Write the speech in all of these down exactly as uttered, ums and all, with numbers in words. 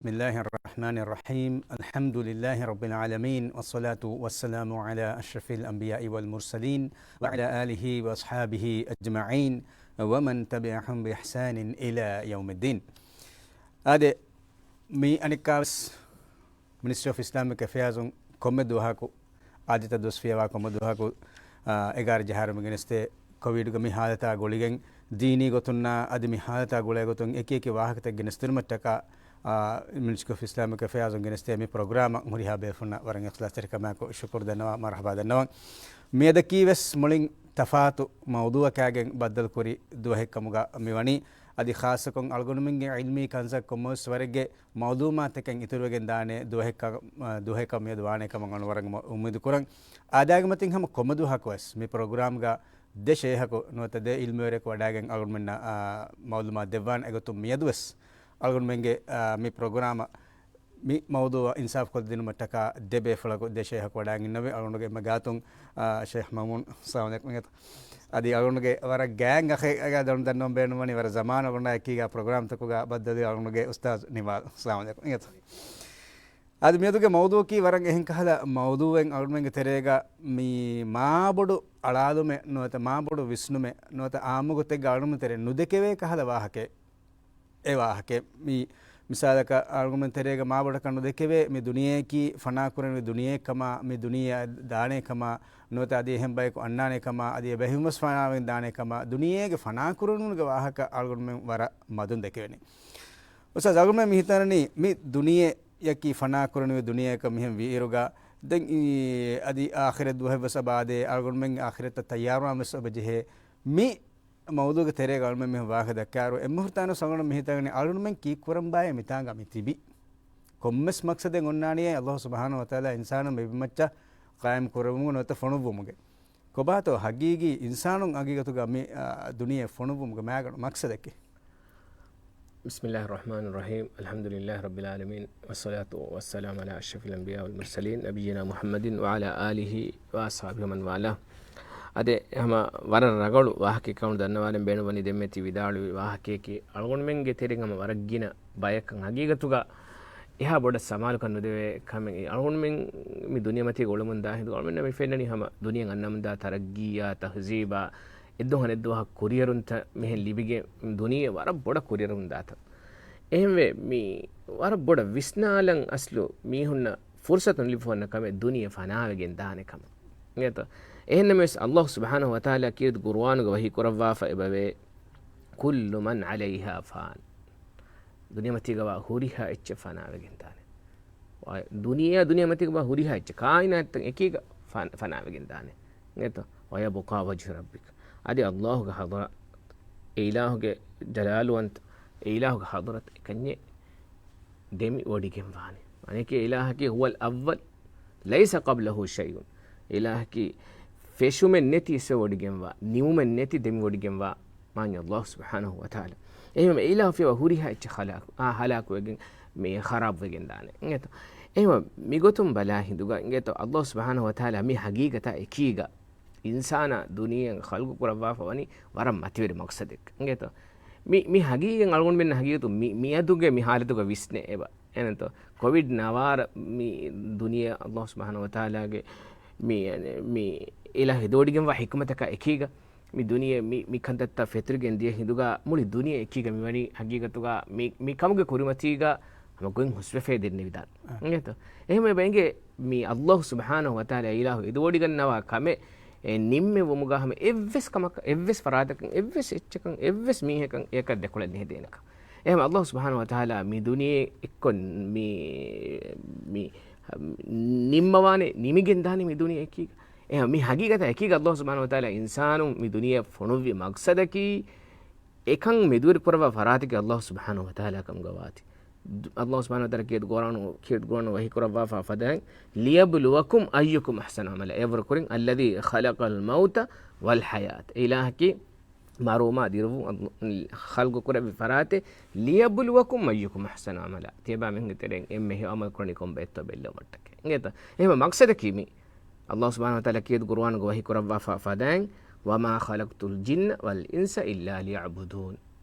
بسم الله الرحمن الرحيم. الحمد لله رب العالمين، والصلاة والسلام على أشرف الأنبياء والمرسلين، وعلى آله وأصحابه أجمعين، ومن تبعهم بإحسان إلى يوم الدين. އާދެ، މި އަނެއްކާވެސް މިނިސްޓްރީ އޮފް އިސްލާމިކް އެފެއާޒުން ކޮންމެ ދުވަހަކު އާދިއްތަ ދުވަސް ފިޔަވާ ކޮންމެ ދުވަހަކު، އާ، އެގާރަ ޖަހާއިރު މި ގެނެސްދޭ ކޮވިޑްގެ މި ހާލަތާ ގުޅިގެން ދީނީ ގޮތުންނާ އަދި މި ހާލަތާ ގުޅޭ ގޮތުން އެކި އެކި ވާހަކަތައް ގެނެސްދިނުމަށްޓަކާ، އާ، މިނިސްޓްރީ އޮފް އިސްލާމިކް އެފެއާޒުން ގެނެސްދޭ މި ޕްރޮގްރާމަށް ހުރިހާ ބޭފުންނަށް ވަރަށް އިޚްލާޞްތެރިކަމާއެކު ޝުކުރު ދަންނަވާ، މަރުޙަބާ ދަންނަވަން. މިއަދަކީ ވެސް މުޅިން ތަފާތު މައުޟޫޢަކާގެން ބައްދަލުކުރި ދުވަހެއްކަމުގަ މިވަނީ. އަދި ޚާއްޞަކޮށް އަޅުގަނޑުމެންގެ ޢިލްމީ ކަންތައް ކޮންމެވެސް ވަރެއްގެ މައުލޫމާތަކެއް އިތުރުވެގެން ދާނެ ދުވަހެއްކަ-، ދުވަހެއްކަށް މިއަދު ވާނެ ކަމަށް އަޅުގަނޑު ވަރަށް އުއްމީދު ކުރަން. އާދައިގެ މަތިން ހަމަ ކޮންމެ ދުވަހަކުވެސް މި ޕްރޮގްރާމްގަ ދެ ޝޭހަކު ނުވަތަ ދެ ޢިލްމުވެރިޔަކު ވަޑައިގެން އަޅުގަނޑުމެންނަށް، އާ، މައުލޫމާތު ދެއްވާނެ. އެގޮތުން މިއަދުވެސް އަޅުގަނޑުމެންގެ، އާ، މި ޕްރޮގްރާމަށް މި މައުޟޫޢަށް އިންސާފުކޮށްދިނުމަށްޓަކާ ދެ ބޭފުޅަކު ދެ ޝޭހަކު ވަޑައިގެންނެވި. އަޅުގަނޑުގެ އެންމެ ގާތުން، އާ، ޝޭހް މައުމޫން، އައްސަލާމު ޢަލައިކުމް. އަދި އަޅުގަނޑުގެ ވަރަށް ގާތް އަޚެއް އަޅުގަނޑު ދަންނަވަން ބޭނުންވަނީ، ވަރަށް ޒަމާން އަޅުގަނޑާ އެކީގަ ޕްރޮގްރާމްތަކުގަ ބައްދަލުވި އަޅުގަނޑުގެ އުސްތާޛު ނިމާލް. އައްސަލާމު ޢަލައިކުމް. އަދި މިއަދުގެ މައުޟޫޢަކީ ވަރަށް އެހެން ކަހަލަ މައުޟޫޢެއް އަޅުގަނޑުމެންގެ ތެރޭގަ މި މާބޮޑު އަޅާލުމެއް ނުވަތަ މާބޮޑު ވިސްނުމެއް ނުވަތަ އާއްމު ގޮތެއްގަ އަޅުގަނޑުމެން ތެރޭ ނުދެކެވޭ ކަހަލަ ވާހަކައެއް. އެ ވާހަކައެއް. މި މިސާލަކަށް އަޅުގަނޑުމެން ތެރޭގަ މާބޮޑަކަށް ނުދެކެވޭ މި ދުނިޔެއަކީ ފަނާކުރެވެނި ދުނިޔެއެއްކަމާ، މި ދުނިޔެ ދާނޭކަމާ، ނުވަތަ އަދި އެހެން ބަޔަކު އަންނާނޭކަމާ، އަދި އެބައިމީހުންވެސް ފަނާވެގެން ދާނޭކަމާ، ދުނިޔޭގެ ފަނާކުރެވުނުގެ ވާހަކަ އަޅުގަނޑުމެން ވަރަށް މަދުން ދެކެވެނީ. އުސްތާޛް، އަޅުގަނޑުމެން މި ހިތަނަނީ މި ދުނިޔެއަކީ ފަނާކުރެވެނި ދުނިޔެއަކަށް މިހެން ވީއިރުގަ، ދެން އީ އަދި އާޚިރަތް ދުވަހެއްވެސް އެބަ އާދޭ، އަޅުގަނޑުމެން އާޚިރަތަށް ތައްޔާރުވާންވެސް އެބަ ޖެހޭ. މި މައުޟޫޢުގެ ތެރޭގަ އަޅުމެން މިހެން ވާހަކަ ދައްކާއިރު، އެންމެ ފުރަތަމަ އަޅުގަނޑު މި ހިތަނަނީ އަޅުގަނޑުމެން ކީއްކުރަން ބާއޭ މިތާނގަ މި ތިބީ. ކޮންމެސް މަޤްޞަދެއް އޮންނާނީ އައްލާހު ސުބްޙާނަހު ވަތަޢާލާ އިންސާނުން މި ބިމައްޗަށް ޤާއިމް ކުރެވުމުގެ ނުވަތަ ފޮނުއްވުމުގެ. ކޮބާތޯ ހަގީގީ އިންސާނުން ހަގީގަތުގަ މި، އާ، ދުނިޔެ ފޮނުއްވުމުގެ މާގަނޑު މަޤްޞަދަކީ؟ بسم الله الرحمن الرحيم. الحمد لله رب العالمين، والصلاة والسلام على أشرف الأنبياء والمرسلين، نبينا محمد وعلى آله وأصحابه ومن والاه. އަދި ހަމަ ވަރަށް ރަނގަޅު ވާހަކައެއް ކަމުން ދަންނަވާލަން ބޭނުންވަނީ، ދެންމެ ތި ވިދާޅުވި ވާހަކައަކީ އަޅުގަނޑުމެންގެ ތެރެއިން ހަމަ ވަރަށް ގިނަ ބަޔަކަށް ހަގީގަތުގަ އެހާ ބޮޑަށް ސަމާލުކަން ނުދެވޭ ކަމެއް. އަޅުގަނޑުމެން މި ދުނިޔެމަތީގަ އުޅެމުން ދާ ހިނދު އަޅުގަނޑުމެންނަށް މި ފެންނަނީ ހަމަ ދުނިޔެއަށް އަންނަމުންދާ ތަރައްގީއާ ތަހްޒީބާ އެއްދުވަހު އަނެއްދުވަހަށް ކުރިއެރުންތައް މިހެން ލިބިގެން ދުނިޔެ ވަރަށް ބޮޑަށް ކުރިއެރުން ދާތަން. އެހެންވެ، މި ވަރަށް ބޮޑަށް ވިސްނާލަން އަސްލު މީހުންނަށް ފުރުސަތު ނުލިބިފަ ވަންނަ ކަމެއް ދުނިޔެ ފަނާވެގެން ދާނެ ކަމަށް. އިނގޭތޯ؟ އެހެންނަމަވެސް، އައްލާހު ސުބްޙާނަހު ވަތަޢާލާ ކީރިތި ޤުރުއާނުގަ ވަޙީ ކުރައްވާފަ އެބަވޭ، كل من عليها فان. ދުނިޔެމަތީގަވާ ހުރިހާ އެއްޗެއް ފަނާވެގެން ދާނެ. ވަ-، ދުނިޔެއާ ދުނިޔެމަތީގަވާ ހުރިހާ އެއްޗެއް، ކާއިނާތްތައް އެކީގަ ފަން-، ފަނާވެގެން ދާނެ. އިނގޭތޯ؟ ويبقى وجه ربك. އަދި އައްލާހުގެ ޙަޟްރަތް، އެ އިލާހުގެ ޖަލާލުވަންތަ، އެ އިލާހުގެ ޙަޟްރަތް އެކަންޏެއް ދެމި ވޮޑިގެން ވާނެ. އަނެކޭ އިލާހަކީ هو الأول ليس قبله شيء. އިލާހަކީ ފެށުމެއް ނެތި އިސްވެ ވޮޑިގެންވާ، ނިމުމެއް ނެތި ދެމި ވޮޑިގެންވާ މާތް އައްލާހު ސުބްޙާނަހު ވަތަޢާލާ. އެހެންވެ، އެ އިލާހު ފިޔަވާ ހުރިހާ އެއްޗެއް ހަލާކު، އާ، ހަލާކުވެގެން މި ޚަރާބުވެގެން ދާނެ. އިނގޭތޯ؟ އެހެންވެ، މިގޮތުން ބަލާ ހިނދުގަ، އިނގޭތޯ، އައްލާހު ސުބްޙާނަހު ވަތަޢާލާ މި ހަގީގަތާ އެކީގަ އިންސާނާ ދުނިޔެއަށް ޚަލްޤު ކުރައްވާފަ ވަނީ ވަރަށް މަތިވެރި މަޤްޞަދެއް. އިނގޭތޯ؟ މި، މި ހަގީގަތް އަޅުގަނޑުމެން ހަގީގަތު މި، މިއަދުގެ މި ޙާލަތުގަ ވިސްނޭ އެބަ. އެނެތޯ؟ ކޮވިޑް ނަވާރަ މި ދުނިޔެ އައްލާހު ސުބްޙާނަހު ވަތަޢާލާގެ މި، މި އިލާހު ހެދިވޮޑިގެންވާ ޙިކުމަތަކާ އެކީގަ މި ދުނިޔެ މި، މި ކަންތައްތައް ފެތުރިގެން ދިޔަ ހިނދުގަ މުޅި ދުނިޔެ އެކީގަ މިވަނީ ހަގީގަތުގަ މި، މި ކަމުގެ ކުރިމަތީގަ ހަމަ ގޮތް ހުސްވެފައި ދެންނެވިދާނެ. އާ. އިނގޭތޯ؟ އެހެންވެ އެބަ އެނގޭ މި އައްލާހު ސުބްޙާނަހު ވަތަޢާލާ އިލާހު ހެދިވޮޑިގަންނަވާ ކަމެއް އެ ނިންމެވުމުގަ ހަމަ އެއްވެސް ކަމަކަށް، އެއްވެސް ފަރާތަކަށް، އެއްވެސް އެއްޗަކަށް، އެއްވެސް މީހަކަށް އެއަކަށް ދެކޮޅެއް ނެހެދޭނެކަން. އެހެން އައްލާހު ސުބްޙާނަހު ވަތަޢާލާ މި ދުނިޔެ އެއްކޮށް މި، މި ނިންމަވާނެ، ނިމިގެން ދާނެ މި ދުނިޔެ އެކީގަ. އެހެން މި ހަގީގަތާ އެކީގަ އައްލާހު ސުބްޙާނަހު ވަތަޢާލާ އިންސާނުން މި ދުނިޔެ ފޮނުއްވި މަޤްޞަދަކީ، އެކަން މެދުވެރި ކުރައްވާ ފަރާތަކީ އައްލާހު ސުބްޙާނަހު ވަތަޢާލާ ކަމުގަ ވާތީ. ދު-، އައްލާހު ސުބްޙާނަހު ވަތަޢާލާ ކީރިތި ޤުރުއާނު، ކީރިތި ޤުރުއާނު ވަޙީ ކުރައްވާފަ ފަދައިން، ليبلوكم أيكم أحسن عملا. އެއަށްވުރެ ކުރިން، الذي خلق الموت والحياة. އެ އިލާހަކީ މަރުވުމާ ދިރުވުން އައްލ-، ޚަލްޤު ކުރެއްވި ފަރާތެއް، ليبلوكم أيكم أحسن عملا. ތިޔަބާމީހުންގެ ތެރެއިން އެންމެ ހެޔޮ ޢަމަލު ކުރަނީ ކޮންބައެއްތޯ ބެއްލެވުމަށްޓަކައި. އިނގޭތަ؟ އެހެންވެ މަޤްޞަދަކީ މި އައްލާހު ސުބްޙާނަހު ވަތަޢާލާ ކީރިތި ޤުރުއާނުގަ ވަޙީ ކުރައްވާފަ ފަދައިން، وما خلقت الجن والإنس إلا ليعبدون.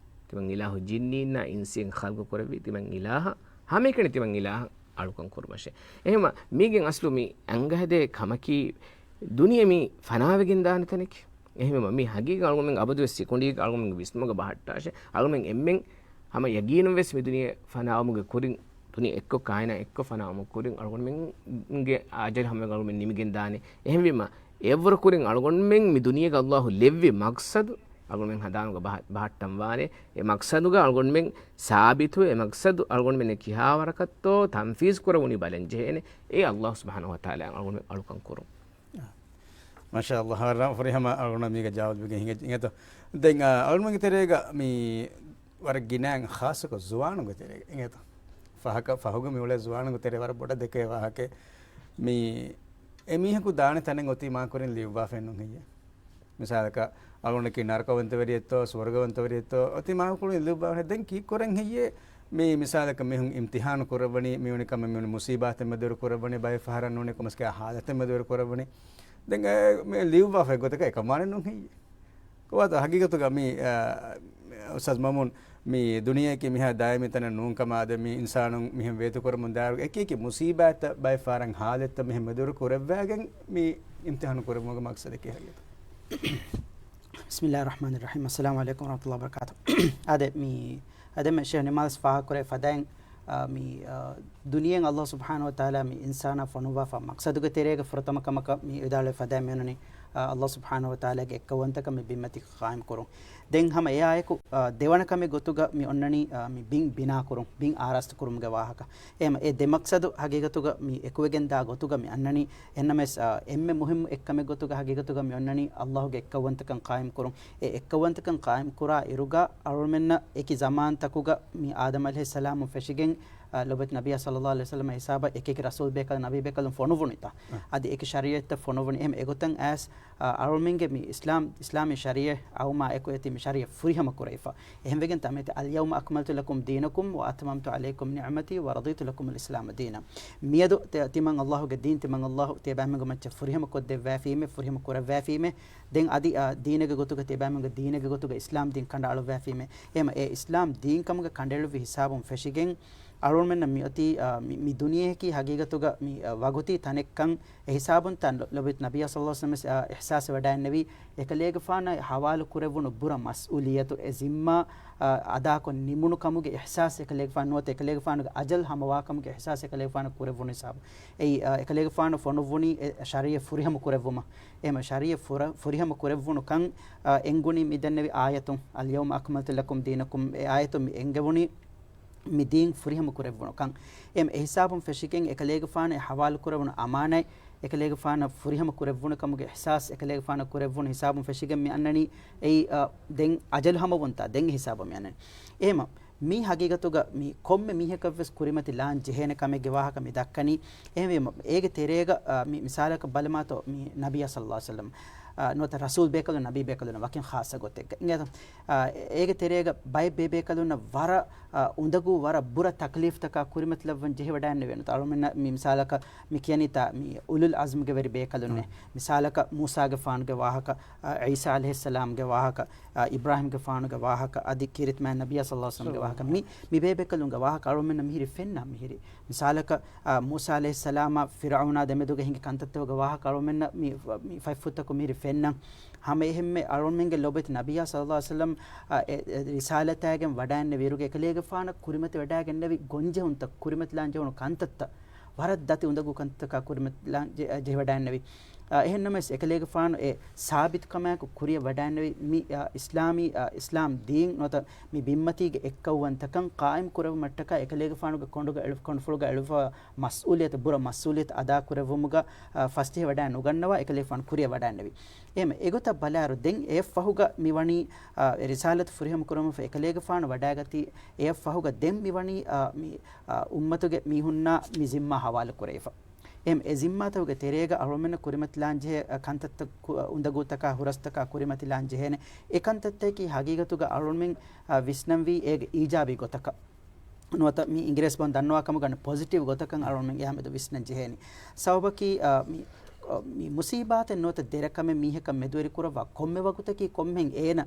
ތިމަން އިލާހު ޖިންނީންނާ އިންސީން ޚަލްޤު ކުރެއްވީ ތިމަން އިލާހަށް ހަމައެކަނި ތިމަން އިލާހަށް އަޅުކަން ކުރުމަށެ. އެހެމަ މީގެން އަސްލު މި އަނގަހަދޭ ކަމަކީ ދުނިޔެ މި ފަނާވެގެން ދާނެ ތަނެކެ. އެހެމަ މި ހަގީގަ އަޅުގަނޑުމެން އަބަދުވެސް ސިކުނޑީގަ އަޅުގަނޑުމެންގެ ވިސްނުމުގަ ބަހައްޓާށެ. އަޅުގަނޑުމެން އެންމެން ހަމަ ޔަގީނުން ވެސް މި ދުނިޔެ ފަނާވުމުގެ ކުރިން، ދުނިޔެ އެއްކޮށް ކާއިނާ އެއްކޮށް ފަނާވުމުގެ ކުރިން އަޅުގަނޑުމެންގެ އަޖަލް ހަމަވެގެން އަޅުގަނޑުމެން ނިމިގެން ދާނެ. އެހެންވީމަ އެއަށްވުރެ ކުރިން އަޅުގަނޑުމެން މި ދުނިޔޭގަ އައްލާހު ލެއްވި މަޤްޞަދު އަޅުގަނޑުމެން ހަނދާނުގަ ބަހަ-، ބަހައްޓަން ވާނެ. އެ މަޤްޞަދުގަ އަޅުގަނޑުމެން ސާބިތު، އެ މަޤްޞަދު އަޅުގަނޑުމެން ކިހާވަރަކަށްތޯ ތަންފީޒު ކުރެވުނީ ބަލަން ޖެހޭނެ. އެ އައްލާހު ސުބްޙާނަހު ވަތަޢާލާއަށް އަޅުގަނޑުމެން އަޅުކަން ކުރުން. މާޝާ ﷲ، ވަރަށް ފުރިހަމަ އަޅުގަނޑަށް މީގެ ޖަވާބު ދެއްވިގެން ހިނގައްޖެ. އިނގޭތޯ؟ ދެން، އާ، އަޅުގަނޑުގެ ތެރޭގަ މި ވަރަށް ގިނައިން ޚާއްޞަކޮށް ޒުވާނުންގެ ތެރޭގަ އިނގޭތޯ؟ ފަހަކަށް ފަހުގަ މި އުޅޭ ޒުވާނުންގެ ތެރޭ ވަރަށް ބޮޑަށް ދެކޭ ވާހަކައެއް. މި އެމީހަކު ދާނެ ތަނެއް އޮތީ މާކުރިން ލިޔުއްވާފައެއްނޫން ހެއްޔޭ؟ މިސާލަކަށް އަޅުގަނޑަކީ ނަރަކަވަންތަވެރިއެއްތޯ، ސުވަރުގަވަންތަވެރިއެއްތޯ އޮތީ މާކުރިން ލިޔުއްވާފަ. ދެން ކީއްކުރަން ހެއްޔޭ؟ މި މިސާލަކަށް މީހުން އިމްތިޙާނު ކުރައްވަނީ، މިވަނީ ކަމެއް މިވަނީ މުޞީބާތެއް މެދުވެރި ކުރައްވަނީ، ބައެއް ފަހަރަށް ނޫނީ ކޮމެސްކޭ ހާލަތެއް މެދުވެރި ކުރައްވަނީ. ދެން އެ މި ލިޔުއްވާފަ އެއްގޮތަކަށް އެކަމާނެއްނޫން ހެއްޔޭ؟ ކޮބާތޯ ހަގީގަތުގަ މި، އާ، އުސްތާޛް މައުމޫން، މި ދުނިޔެއަކީ މިހާ ދާއިމީ ތަނެއް ނޫންކަމާ، އަދި މި އިންސާނުން މިހެން ވޭތުކުރަމުން ދާއިރު އެކި އެކި މުސީބާތްތައް ބައެއް ފަހަރަށް ހާލަތްތައް މިހެން މެދުވެރި ކުރެއްވާގެން މި އިމްތިޙާނު ކުރެއްވުމުގެ މަޤްޞަދަކީ ހަގީގަތު. بسم الله الرحمن الرحيم. السلام عليكم ورحمة الله وبركاته. އާދެ، މި، އާދެ، މި ޝޭޚް ނިމާލްސް ފާހަގަކުރެއްވި ފަދައިން، އާ، މި، އާ، ދުނިޔެއިން ﷲ ސުބްޙާނަހު ވަތަޢާލާ މި އިންސާނާ ފޮނުއްވާފަ މަޤްޞަދުގެ ތެރޭގަ ފުރަތަމަ ކަމަކަށް މި ވިދާޅުވި ފަދައިން މިއޮންނަނީ، އާ، ﷲ ސުބްޙާނަހު ވަތަޢާލާގެ އެއްކައުވަންތަކަން މި ބިންމަތީގަ ޤާއިމް ކުރުން. ދެން ހަމަ އެއާއެކު، އާ، ދެވަނަ ކަމެއް ގޮތުގަ މި އޮންނަނީ، އާ، މި ބިން ބިނާ ކުރުން، ބިން އާރާސްތު ކުރުމުގެ ވާހަކަ. އެހެމަ އެ ދެ މަޤްޞަދު ހަގީގަތުގަ މި އެކުވެގެން ދާ ގޮތުގަ މި އަންނަނީ. އެހެންނަމަވެސް، އާ، އެންމެ މުހިއްމު އެއްކަމެއް ގޮތުގަ ހަގީގަތުގަ މި އޮންނަނީ ﷲ ގެ އެއްކައުވަންތަކަން ޤާއިމް ކުރުން. އެ އެއްކައުވަންތަކަން ޤާއިމް ކުރާ އިރުގަ އަޅުމެންނަށް އެކި ޒަމާންތަކުގަ މި އާދަމް ޢަލައިހިއްސަލާމުން ފެށިގެން، އާ، ލޮބުވެތި ނަބިއްޔާ ޞައްލައްލާހު ޢަލައިހި ވަސައްލަމަ ހިސާބަށް އެކި އެކި ރަސޫލް ބޭކަލުން، ނަބީ ބޭކަލުން ފޮނުއްވުނުތާ. އަދި އެކި ޝަރީޢަތްތައް ފޮނުއްވުނީ. އެހެން އެގޮތަށް އައިސް، އަޅުމެންގެ މި އިސްލާމް، އިސްލާމީ ޝަރީޢަތް އައުމާ އެކު އެތި މި ޝަރީޢަތް ފުރިހަމަ ކުރެވިފަ. އެހެންވެގެން ތަމެތި، اليوم أكملت لكم دينكم وأتممت عليكم نعمتي ورضيت لكم الإسلام دينا. މިއަދު ތެ-، ތިމަން ﷲ ގެ ދީން ތިމަން ﷲ ތިޔަބައިމީހުންގެ މައްޗަށް ފުރިހަމަ ކޮށްދެއްވާފީމޭ، ފުރިހަމަ ކުރައްވާފީމޭ. ދެން އަދި، އާ، ދީނެއްގެ ގޮތުގަ ތިޔަބައިމީހުންގެ ދީނެއްގެ ގޮތުގަ އިސްލާމް ދީން ކަނޑައަޅުއްވާފީމޭ. އެހެމަ އެ އިސްލާމް ދީން ކަމުގެ ކަނޑައެޅުއްވި ހިސާބުން ފެށިގެން، އަޅުމެންނަށް މިއޮތީ، އާ، މި، މި ދުނިޔެއަކީ ހަގީގަތުގަ މި، އާ، ވަގުތީ ތަނެއްކަން އެ ހިސާބުން ތަން ލޮ-، ލޮބުވެތި ނަބިއްޔާ ޞައްލައްލާހު ޢަލައިހި ވަސައްލަމަ، އާ، އިޙްސާސް ވެޑައިންނެވި، އެކަލޭގެފާނަށް ހަވާލު ކުރެއްވުނު ބުރަ މަސްއޫލިއްޔަތު، އެ ޒިންމާ، އާ، އަދާކޮށް ނިމުނު ކަމުގެ އިޙްސާސް އެކަލޭގެފާނު ނުވަތަ އެކަލޭގެފާނުގެ އަޖަލް ހަމަވާ ކަމުގެ އިޙްސާސް އެކަލޭގެފާނަށް ކުރެއްވުނު ހިސާބު. އެއީ، އާ، އެކަލޭގެފާނު ފޮނުއްވުނީ އެ ޝަރީޢަތް ފުރިހަމަ ކުރެއްވުމަށް. އެހެމަ ޝަރީޢަތް ފުރަ-، ފުރިހަމަ ކުރެއްވުނު ކަން، އާ، އެނގުނީ މި ދެންނެވި އާޔަތުން، اليوم أكملت لكم دينكم، އެ އާޔަތުން މި އެނގެވުނީ މި ދީން ފުރިހަމަ ކުރެއްވުނު ކަން. އެހެމަ އެހިސާބުން ފެށިގެން އެކަލޭގެފާނަށް އެ ހަވާލު ކުރެވުނު އަމާނާތް، އެކަލޭގެފާނަށް ފުރިހަމަ ކުރެއްވުނު ކަމުގެ އިޙްސާސް، އެކަލޭގެފާނަށް ކުރެއްވުނު ހިސާބުން ފެށިގެން މި އަންނަނީ އެއީ، އާ، ދެން އަޖަލު ހަމަވުންތާ ދެން އެ ހިސާބަށް މި އަންނަނީ. އެހެމަ މީ ހަގީގަތުގަ މި ކޮންމެ މީހަކަށްވެސް ކުރިމަތި ލާން ޖެހޭނެ ކަމެއްގެ ވާހަކަ މި ދައްކަނީ. އެހެންވީމަ އޭގެ ތެރޭގަ، އާ، މި މިސާލަކަށް ބަލަމާތޯ މި ނަބިއްޔާ ޞައްލައްލާހު ޢަލައިހި ވަސައްލަމަ، އާ، ނުވަތަ ރަސޫލް ބޭކަލުން ނަބީ ބޭކަލުންނަށް ވަކިން ޚާއްޞަ ގޮތެއްގަ. އިނގޭތަ؟ އާ، އޭގެ ތެރޭގަ ބައެއް ބޭބޭކަލުންނަށް ވަރަށް، އާ، އުނދަގޫ ވަރަށް ބުރަ ތަކްލީފްތަކާ ކުރިމަތިލައްވަން ޖެހިވަޑައިންނެވޭނެ. އަޅުމެންނަށް މި މިސާލަކަށް މި ކިޔަނީތާ މި އުލުލް އަޒްމްގެ ވެރި ބޭކަލުންނޭ. އާ. މިސާލަކަށް މޫސާގެފާނުގެ ވާހަކަ، އާ، ޢީސާ ޢަލައިހިއްސަލާމްގެ ވާހަކަ، އާ، އިބްރާހީމްގެފާނުގެ ވާހަކަ، އަދި ކީރިތި މާތް ނަބިއްޔާ ޞައްލައްލާހު ޢަލައިހި ވަސައްލަމްގެ ވާހަކަ. މި، މި ބޭބޭކަލުންގެ ވާހަކަ އަޅުމެންނަށް މިހިރީ ފެންނަ މިހިރީ. މިސާލަކަށް، އާ، މޫސާ ޢަލައިހިއްސަލާމާ ފިރްޢައުނާ ދެމެދުގަ ހިނގި ކަންތައްތަކުގެ ވާހަކަ އަޅުމެންނަށް މި، މި ފަތްފުށްތަކުން މިހިރީ ފެންނަ. ހަމައެހެންމެ އަޅުމެންގެ ލޮބުވެތި ނަބިއްޔާ ޞައްލައްލާހު ޢަލައިހި ވަސައްލަމް، އާ، އެ، އެ، ރިސާލަތާގެން ވަޑައިންނެވި އިރުގެ އެކަލޭގެފާނަށް ކުރިމަތިވެޑައިގެންނެވި ގޮންޖެހުންތައް، ކުރިމަތިލާން ޖެހުނު ކަންތައްތައް، ވަރަށް ދަތި އުނދަގޫ ކަންތަކާ ކުރިމަތިލާން ޖެ-، ޖެހިވަޑައިންނެވި. އާ، އެހެންނަމަވެސް، އެކަލޭގެފާނު އެ ސާބިތުކަމާއެކު ކުރިއަށް ވަޑައިންނެވި މި، އާ، އިސްލާމީ، އާ، އިސްލާމް ދީން ނުވަތަ މި ބިންމަތީގެ އެއްކައުވަންތަކަން ޤާއިމް ކުރެއްވުމަށްޓަކާ އެކަލޭގެފާނުގެ ކޮނޑުގަ އެޅު-، ކޮނޑުފުޅުގަ އެޅުއްވާ މަސްއޫލިއްޔަތު، ބުރަ މަސްއޫލިއްޔަތު އަދާ ކުރެއްވުމުގަ، އާ، ފަސްޖެހި ވަޑައި ނުގަންނަވާ އެކަލޭގެފާނު ކުރިއަށް ވަޑައިންނެވި. އެހެން އެގޮތަށް ބަލާއިރު، ދެން އެއަށްފަހުގަ މިވަނީ، އާ، އެ ރިސާލަތު ފުރިހަމަ ކުރުމަށް އެކަލޭގެފާނު ވަޑައިގަތީ، އެއަށްފަހުގަ ދެން މިވަނީ، އާ، މި، އާ، އުއްމަތުގެ މީހުންނާ މި ޒިންމާ ހަވާލު ކުރެވިފަ. އެހެން އެ ޒިންމާތަކުގެ ތެރޭގަ އަޅުމެންނަށް ކުރިމަތިލާން ޖެހޭ، އާ، ކަންތައްތައް ކު-، އުނދަގޫތަކާ ހުރަސްތަކާ ކުރިމަތިލާން ޖެހޭނެ. އެ ކަންތައްތަކަކީ ހަގީގަތުގަ އަޅުމެން، އާ، ވިސްނަންވީ އޭގެ އީޖާބީ ގޮތަކަށް. ނުވަތަ މި އިނގިރޭސި ބަހުން ދަންނަވާ ކަމުގަ ޕޮޒިޓިވް ގޮތަކަށް އަޅުމެން އެހާމެދު ވިސްނަން ޖެހޭނީ. ސަބަބަކީ، އާ، މި މި މުސީބާތެއް ނުވަތަ ދެރަކަމެއް މީހަކަށް މެދުވެރި ކުރައްވާ ކޮންމެ ވަގުތަކީ ކޮންމެހެން އޭނަ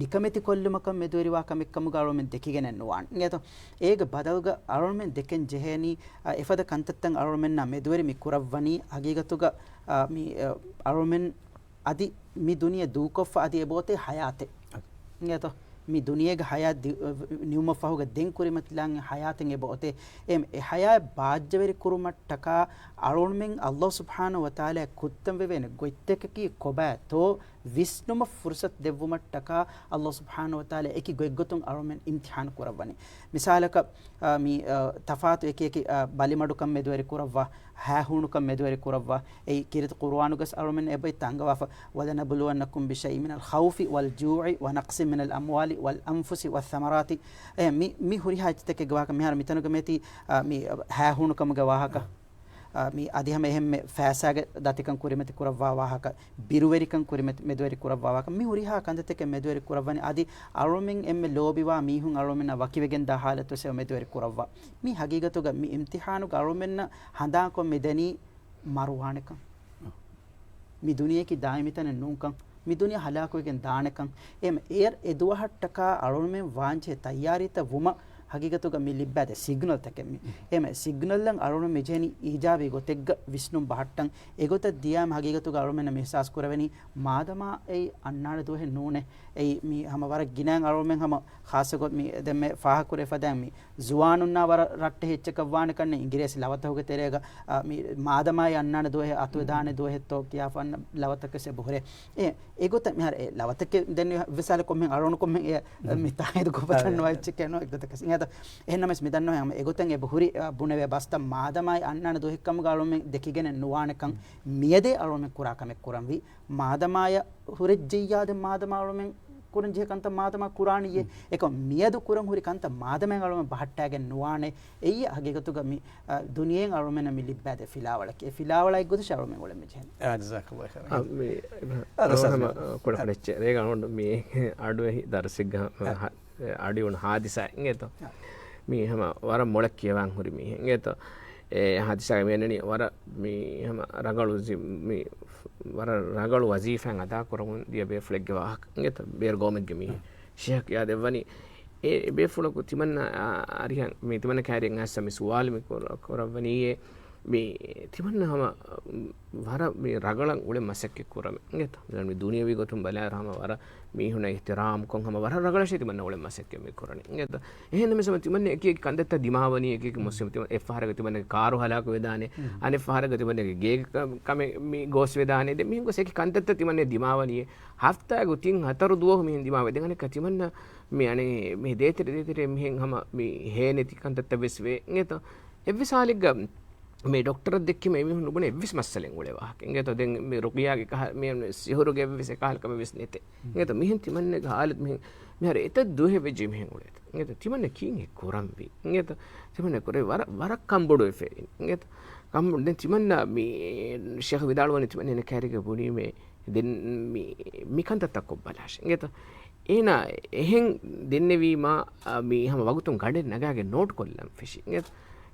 ނިކަމެތި ކޮށްލުމަކަށް މެދުވެރިވާ ކަމެއްކަމުގަ އަޅުމެން ދެކިގެނެއް ނުވާނެ. އިނގޭތޯ؟ އޭގެ ބަދަލުގަ އަޅުމެން ދެކެން ޖެހޭނީ، އަ، އެފަދަ ކަންތައްތައް އަޅުމެންނާ މެދުވެރި މި ކުރައްވަނީ ހަގީގަތުގަ، އަ، މި، އަ، އަޅުމެން އަދި މި ދުނިޔެ ދޫކޮށްފަ އަދި އެބައޮތޭ ހަޔާތެއް. އިނގޭތޯ؟ މި ދުނިޔޭގެ ހަޔާތް ދި-، ނިމުމަށްފަހުގަ ދެން ކުރިމަތިލާން ހަޔާތެއް އެބައޮތޭ. އެ، އެ ހަޔާތް ބާއްޖަވެރި ކުރުމަށްޓަކާ އަޅުމެން އައްލާހު ސުބްޙާނަހު ވަތަޢާލާ ކުއްތަން ވެވޭނެ ގޮތްތަކަކީ ކޮބާތޯ ވިސްނުމަށް ފުރުސަތު ދެއްވުމަށްޓަކާ އައްލާހު ސުބްޙާނަހު ވަތަޢާލާ އެކި ގޮތްގޮތުން އަޅުމެން އިމްތިޙާނު ކުރައްވަނީ. މިސާލަކަށް، އާ، މި، އާ، ތަފާތު އެކި އެކި، އާ، ބަލިމަޑުކަން މެދުވެރި ކުރައްވާ، ހައިހޫނުކަން މެދުވެރި ކުރައްވާ. އެއީ ކީރިތި ޤުރުއާނުގަސް އަޅުމެން އެބައިތަ އަންގަވާފަ، "وَلَنَبْلُوَنَّكُمْ بِشَيْءٍ مِنَ الْخَوْفِ وَالْجُوعِ وَنَقْصٍ مِنَ الْأَمْوَالِ وَالْأَنْفُسِ وَالثَّمَرَاتِ." އެ، މި، މި ހުރިހާ އެއްޗިތަކެއްގެ ވާހަކަ މިހާރު މިތަނުގަ މޭތީ، އާ، މި ހައިހޫނުކަމުގެ ވާހަކަ. އާ، މި އަދި ހަމަ އެހެންމެ ފައިސާގެ ދަތިކަން ކުރިމަތި ކުރައްވާ ވާހަކަ، ބިރުވެރިކަން ކުރިމަތި، މެދުވެރި ކުރައްވާ ވާހަކަ، މި ހުރިހާ ކަންތައްތަކެއް މެދުވެރި ކުރައްވަނީ އަދި އަޅުމެން އެންމެ ލޯބިވާ މީހުން އަޅުމެންނާ ވަކިވެގެންދާ ހާލަތުވެސް އެބަ މެދުވެރި ކުރައްވާ. މި ހަގީގަތުގަ މި އިމްތިޙާނުގަ އަޅުމެންނަށް ހަނދާންކޮށް މި ދެނީ މަރުވާނެކަން. މި ދުނިޔެއަކީ ދާއިމީ ތަނެއް ނޫންކަން، މި ދުނިޔެ ހަލާކުވެގެން ދާނެކަން، އެ ދުވަހަށްޓަކާ އަޅުމެން ވާންޖެހޭ ތައްޔާރީތައް ވުމަށް ހަގީގަތުގަ މި ލިއްބާދޭ ސިގްނަލްތަކެއް މި. އެ ސިގްނަލްއަށް އަޅުމެން މި ޖެހެނީ އީޖާބީ ގޮތެއްގަ ވިސްނުން ބަހައްޓަން. އެގޮތަށް ދިޔާމަ ހަގީގަތުގަ އަޅުމެންނަށް މި އިޙްސާސް ކުރެވެނީ މާދަމާ އެއީ އަންނާނެ ދުވަހެއް ނޫނޭ. އެއީ މި ހަމަ ވަރަށް ގިނައިން އަޅުމެން ހަމަ ޚާއްޞަ ގޮތް މި ދެންމެ ފާހަގަކުރެ ފަދައިން މި ޒުވާނުންނާ ވަރަށް ރައްޓެހި އެއްޗަކަށް ވާނެ ކަންނެ އިނގިރޭސި ލަވަތަކުގެ ތެރޭގަ، އާ، މި މާދަމާއި އަންނާނެ ދުވަހެއް އަތުވެދާނެ ދުވަހެއްތޯ ކިޔާފަ އަންނަ ލަވަތަކެއް އެބަ ހުރޭ. އެ، އެގޮތަށް މިހާރު އެ ލަވަތަކެއް ދެން ވިސާލަ ކޮންމެހެން އަޅުނު ކޮންމެހެން އެ، މި ތާއީދު ކޮށްފަ ދަންނަވާ އެއްޗެއް ނޯ އެގޮތަކަށް. އެހެންނަމަވެސް މި ދަންނަވަ ހަމަ އެގޮތަށް އެބަ ހުރި، އާ، ބުނެވޭ ބަސްތައް މާދަމާއި އަންނާނެ ދުވަހެއްކަމުގަ އަޅުމެން ދެކިގެނެއް ނުވާނެކަން މިއަދޭ އަޅުމެން ކުރާ ކަމެއް ކުރަންވީ. މާދަމާޔަށް ހުރެއްޖެއްޔާ ދެން މާދަމާ އަޅުމެން ކުރަން ޖެހޭ ކަންތައް މާދަމާ ކުރާނީއޭ. އެކަމް މިއަދު ކުރަން ހުރި ކަންތައް މާދަމާއިން އަޅުމެން ބަހައްޓާގެން ނުވާނެ. އެއީ ހަގީގަތުގަ މި، އަ، ދުނިޔެއިން އަޅުމެންނަށް މި ލިއްބާދޭ ފިލާވަޅަކީ. އެ ފިލާވަޅާ އެއްގޮތަށް އަޅުމެން އުޅެން މި ޖެހެނީ. އާ، ޖަޒާކައްލާހު ޚައިރަން. އާ، މި، އާ، އަދަ އަދަ ސާމި. ހަމަ، އާ، ކުޑަ ކުޑަ އެއްޗެއް. ރޭގަ އަޅުގަނޑު މި އަޑުއެހި ދަރުސެއްގަ ހަ-، އަ. އަޑިއުނު ހާދިސާ އިނގޭތޯ؟ އަ. މި ހަމަ ވަރަށް މޮޅަށް ކިޔަވާން ހުރި މީހެއް އިނގޭތޯ؟ އެ ހާދިސާގަ މިއަންނަނީ ވަރަށް މި ހަމަ ރަނގަޅު ޒި-، މި ވަރަށް ރަނގަޅު ވަޒީފާއެއް އަދާ ކުރަމުން ދިޔަ ބޭފުޅެއްގެ ވާހަކަ އިނގޭތޯ؟ ބޭރު ގައުމެއްގެ މީހެއް. އަ. ޝޭޚް ކިޔާދެއްވަނީ، އެ، އެ ބޭފުޅަކު ތިމަންނަ، އާ، އަރިހަށް މި ތިމަންނަ ކައިރިއަށް އައިސް މި ސުވާލު މި ކުރ-، ކުރައްވަނީއޭ، މި ތިމަންނަ ހަމަ ވަރަށް މި ރަގަޅަށް އުޅެން މަސައްކަތް ކުރަމެ އިނގޭތަ؟ މި ދުނިޔަވީ ގޮތުން ބަލާއިރު ހަމަ ވަރަށް މީހުނަށް އިޙްތިރާމްކޮށް ހަމަ ވަރަށް ރަގަޅަށޭ ތިމަންނަ އުޅެން މަސައްކަތް މި ކުރަނީ އިނގޭތަ؟ އެހެންނަމަވެސް ހަމަ ތިމަންނަ އެކި އެކި ކަންތައްތައް ދިމާވަނީ އެކި އެކި މުސީބަތް. ތިމަން އެއްފަހަރަކަށް ތިމަންނަގެ ކާރު ހަލާކު ވެދާނެ. އަނެއްފަހަރަކަށް ތިމަންނަގެ ގޭގެ ކަ-، ކަމެއް މި ގޯސް ވެދާނެ. ދެން މިހެން ގޮސް އެކި ކަންތައްތައް ތިމަންނަ ދިމާވަނީ. ހަފްތާގެ ތިން ހަތަރު ދުވަހު މިހެން ދިމާވެ. ދެން އަނެއްކާ ތިމަންނަ މި އަނެއް މި ދޭތެރެ ދޭތެރެ މިހެން ހަމަ މި ހޭނެތި ކަންތައްތައް ވެސް ވޭ އިނގޭތަ؟ އެއްވެސް ހާލެއްގަ މި ޑޮކްޓަރަށް ދެއްކީމަ އެމީހުން ނުބުނެ އެއްވެސް މައްސަލައެއް އުޅޭ ވާހަކަ. އިނގޭތޯ ދެން މި ރުޤިޔާގެ ކަހަ-، މި ސިހުރުގެ އެއްވެސް އެކަހަލަ ކަމެއް ވެސް ނެތޭ. އިނގޭތޯ މިހެން ތިމަންނަގެ ހާލަތު މިހެން މިހާރު އެތައް ދުވަހެއް ވެއްޖެ މިހެން އުޅޭތޯ. އިނގޭތޯ ތިމަންނަ ކީއްހެއް ކުރަންވީ؟ އިނގޭތޯ ތިމަންނަ ކުރެ ވަރަށް، ވަރަށް ކަންބޮޑުވެފަ. އިނގޭތޯ ކަންބޮޑު ދެން ތިމަންނަ މި ޝޭޚް ވިދާޅުވަނީ ތިމަންނަ ކައިރީގަ ބުނީމޭ ދެން މި، މި ކަންތައްތައް ކޮށްބަލާށޭ. އިނގޭތޯ އޭނާ އެހެން ދެންނެވީމާ، އާ، މި ހަމަ ވަގުތުން ގަނޑެއް ނަގާގެން ނޯޓް ކޮށްލަން ފެށި. އިނގޭތޯ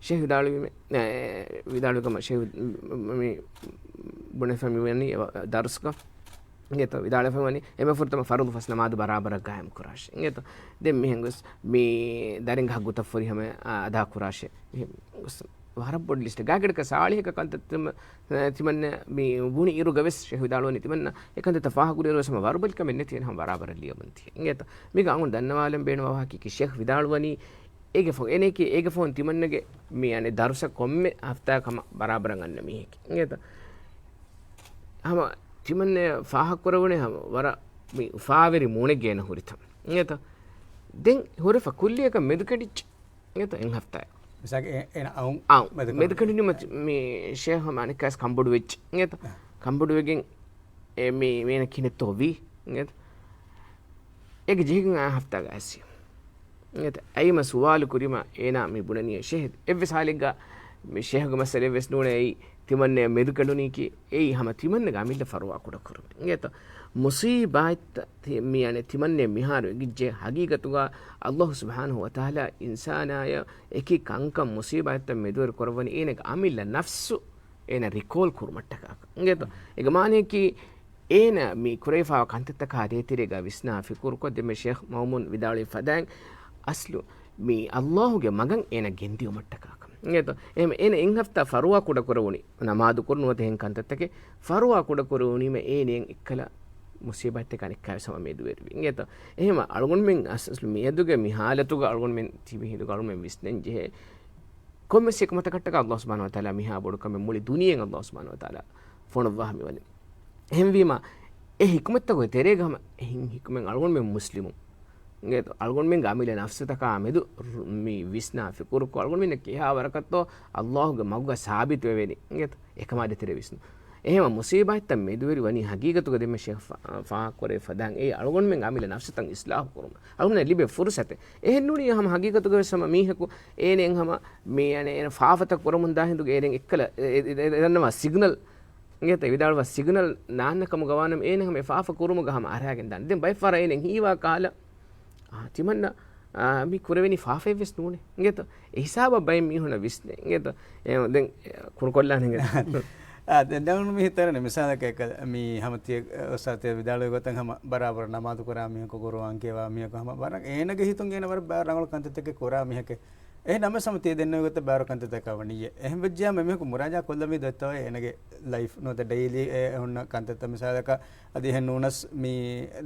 ޝޭޚް ވިދާޅުވީމެ-، އެ، ވިދާޅުވި ކަމަށް ޝޭޚް މި ބުނެފަ މި ވަނީ ދަރުސްގަ. އިނގޭތޯ ވިދާޅުވެފަ ވަނީ އެންމެ ފުރަތަމަ ފަރުޟު ފަސް ނަމާދު ބަރާބަރަށް ގާއިމް ކުރާށޭ. އިނގޭތޯ ދެން މިހެން ގޮސް މި ދަރިންގެ ހައްގުތައް ފުރިހަމަ، އާ، އަދާ ކުރާށޭ. މިހެން ގޮސް ވަރަށް ބޮޑު ލިސްޓެއް. ގާގަޑަކަށް ސާޅީހަކަށް ކަންތައް ތިމަ-، ތިމަންނަ މި ބުނި އިރުގަ ވެސް ޝޭޚް ވިދާޅުވަނީ ތިމަންނަ އެ ކަންތައްތައް ފާހަގަކުރި އިރު ވެސް ހަމަ ވަރުބަލި ކަމެއް ނެތި އެން ހަމަ ބަރާބަރަށް ލިޔަމުން ތި. އިނގޭތަ؟ މީގަ އަޅުގަނޑު ދަންނަވާލަން ބޭނުންވާ ވާހަކައަކީ ޝޭޚް ވިދާޅުވަނީ އޭގެ ފަހު، އޭނައަކީ އޭގެ ފަހުން ތިމަންނަގެ މި އަނެއް ދަރުސަށް ކޮންމެ ހަފްތާއަކަށް ހަމަ ބަރާބަރަށް އަންނަ މީހެކޭ. އިނގޭތަ؟ ހަމަ ތިމަންނަ ފާހަގަކުރެވުނީ ހަމަ ވަރަށް މި އުފާވެރި މޫނެއްގަ އޭނަ ހުރިތަން. އިނގޭތަ؟ ދެން ހުރެފަ ކުއްލިއަކަށް މެދުކެނޑިއްޖެ. އިނގޭތަ؟ އެއް ހަފްތާއެއް. މިސާލަކަށް އެ-، އޭނަ އައުން އައުން. މެދުކަނޑު. މެދުކަނޑުނިމަ މި ޝޭޚް ހަމަ އަނެއްކާވެސް ކަންބޮޑު ވެއްޖެ. އިނގޭތަ؟ އަ. ކަންބޮޑުވެގެން އެ މި، މީނަ ކިހިނެއްތޯ ވީ؟ އިނގޭތަ؟ އޭގެ ޖެހިގެން އާ ހަފްތާގަ އައިސީ. އިނގޭތަ؟ އައިމަ ސުވާލު ކުރީމަ އޭނާ މި ބުނަނީ ޝޭޚް އެއްވެސް ހާލެއްގަ މި ޝޭޚްގެ މައްސަލަ އެއްވެސް ނޫނޭ އެއީ ތިމަންނަ މެދުކަނޑުނީކީ އެއީ ހަމަ ތިމަންނަގެ އަމިއްލަ ފަރުވާ ކުޑަކުރުމެއް. އިނގޭތަ؟ މުސީބާތްތައް ތި-، މި އަނެއް ތިމަންނަ މިހާރު އެގިއްޖެ ހަގީގަތުގަ އައްލާހު ސުބްޙާނަހު ވަތަޢާލާ އިންސާނާޔަށް އެކި ކަންކަން މުސީބާތްތައް މެދުވެރި ކުރައްވަނީ އޭނަގެ އަމިއްލަ ނަފްސު އޭނަ ރިކޯލް ކުރުމަށްޓަކާ. އިނގޭތޯ؟ އޭގެ މާނަޔަކީ އޭނަ މި ކުރެވިފާވާ ކަންތައްތަކާ ދޭތެރޭގަ ވިސްނާ ފިކުރުކޮށް، ދެންމެ ޝޭޚް މައުމޫން ވިދާޅުވި ފަދައިން، އަސްލު މި އައްލާހުގެ މަގަށް އޭނަ ގެންދިޔުމަށްޓަކާކަން. އިނގޭތޯ؟ އެހެން އޭނަ އެއް ހަފްތާ ފަރުވާ ކުޑަކުރެވުނީ، ނަމާދު ކުރުނު ނުވަތަ އެހެން ކަންތައްތަކެއް ފަރުވާ ކުޑަކުރެވުނީމަ އޭނައަށް އެއްކަލަ މުސީބާތްތަކަށް އަނެއްކާވެސް ހަމަ މެދުވެރިވި. އިނގޭތޯ؟ އެހެން އަޅުގަނޑުމެން އަސް-، އަސްލު މިއަދުގެ މި ހާލަތުގަ އަޅުގަނޑުމެން ތިބި ހިނދުގަ އަޅުގަނޑުމެން ވިސްނަން ޖެހޭ ކޮންމެސް ހިކުމަތަކަށްޓަކާ އައްލާހު ސުބްޙާނަހު ވަތަޢާލާ މިހާ ބޮޑު ކަމެއް މުޅި ދުނިޔެއިން އައްލާހު ސުބްޙާނަހު ވަތަޢާލާ ފޮނުއްވާ މިވަނީ. އެހެންވީމަ، އެ ހިކުމަތްތަކުގެ ތެރޭގަ ހަމަ އެހެން ހިކުމެއް އަޅުގަނޑުމެން މުސްލިމުން. އިނގޭތޯ؟ އަޅުގަނޑުމެންގެ އަމިއްލަ ނަފްސުތަކާ މެދު ރު-، މި ވިސްނާ ފިކުރުކޮށް، އަޅުގަނޑުމެންނަށް ކިހާ ވަރަކަށްތޯ އައްލާހުގެ މަގުގަ ސާބިތުވެވޭނީ. އިނގޭތޯ؟ އެކަމާ ދޭތެރޭ ވިސްނުން. އެހެންވީމަ މުސީބާތްތައް މެދުވެރި ވަނީ ހަގީގަތުގަ ދެންމެ ޝޭޚް ފާ-، ފާހަގަކުރެއްވި ފަދައިން އެއީ އަޅުގަނޑުމެންގެ އަމިއްލަ ނަފްސުތައް އިސްލާހު ކުރުމަށް އަޅުގަނޑަށް ލިބޭ ފުރުސަތެއް. އެހެންނޫނީ ހަމަ ހަގީގަތުގަވެސް ހަމަ މީހަކު އޭނައަށް ހަމަ މި އަނެއް އޭނަ ފާފަތައް ކުރަމުންދާ ހިނދުގަ އޭނައަށް އެއްކަލަ އެ-، އެ-، އެ-، އެ-، ދަންނަވާ ސިގްނަލް، އިނގޭތޯ، ވިދާޅުވާ ސިގްނަލް ނާންނަ ކަމުގަ ވާނަމަ އޭނަ ހަމަ އެ ފާފަ ކުރުމުގަ ހަމަ އަރާގެން ދާނެ. ދެން ބައެއް ފަހަރަށް އޭނައަށް ހީވާ ކަހަލަ، އާ، ތިމަންނަ، އާ، މި ކުރެވެނީ ފާފައެއްވެސް ނޫނޭ. އިނގޭތޯ؟ އެ ހިސާބަށް ބައެއް މީހުންނަށް ވިސްނޭ. އިނގޭތޯ؟ އެ، ދެން، އެ، ކުރުކޮށްލާނެ އިނގޭތޯ؟ އާ، ދެން ދެން މި ހިތަށް އަރަނީ މިސާލަކަށް އެކަ-، މި ހަމަ ތިޔަ، އެ، އުސްތާޛު ތިޔަ ވިދާޅުވި ގޮތަށް ހަމަ ބަރާބަރަށް ނަމާދު ކުރާ މީހަކު، ޤުރުއާން ކިޔަވާ މީހަކު ހަމަ ވަރަށް އޭނަގެ ހިތުން އޭނަ ވަރަށް ބާ ރަނގަޅު ކަންތައްތަކެއް ކުރާ މީހެކޭ. އެހެން ނަމަވެސް ހަމަ ތިޔަ ދެންނެވި ގޮތަށް ބާރު ކަންތައްތަކަށް ވަނީ. އެހެން ވެއްޖިއްޔާ މީހަކު މުރާޖާ ކޮށްލަމީ ދޮއްތޯ އޭނަގެ ލައިފް ނުވަތަ ޑެއިލީ އެ ހުންނަ ކަންތައްތައް މިސާލަކަށް އަދި އެހެން ނޫނަސް މި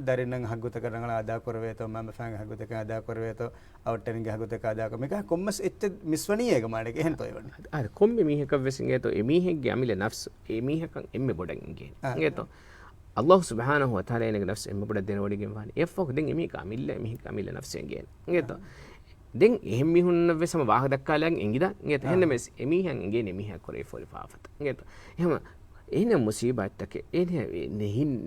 ދަރިންނަށް ހައްގުތަކަށް ރަނގަޅަށް އަދާ ކުރެވޭތޯ، މައިންބަފައިންގެ ހައްގުތަކަށް އަދާ ކުރެވޭތޯ، އަވަށްޓެރިންގެ ހައްގުތަކަށް އަދާ ކުރެވޭ. މިކަހަ ކޮންމެސް އެއްޗެއް މިސްވަނީ އޭގެ މާނައަކީ އެހެންތޯ އެވަނީ؟ އަދި ކޮންމެ މީހަކަށްވެސް އިނގޭތޯ، އެމީހެއްގެ އަމިއްލަ ނަފްސު އެމީހަކަށް އެންމެ ބޮޑަށް އިނގޭނެ. އާ. އިނގޭތޯ؟ އައްލާހު ސުބްޙާނަހު ވަތަޢާލާ އޭނަގެ ނަފްސު އެންމެ ބޮޑަށް ދެނެވޮޑިގެން ވާނެ. އެއަށްފަހު ދެން އެމީހަކަށް އަމިއްލަ، އެމީހަކަށް އަމިއްލަ ނަފްސެއް އިނގޭނެ. އިނގޭތޯ؟ އާ. ދެން އެހެން މީހުންނަށްވެސް ހަމަ ވާހަކަ ދައްކާލަން އެނގިދާ. އިނގޭތޯ؟ އާ. އެހެންނަމަވެސް އެމީހަކަށް އިނގޭނެ އެމީހަކަށް ކުރެވިފައި ފާފަ. އިނގޭތޯ؟ އެހެން އޭނަ މުސީބާތްތަކެއް، އޭނަ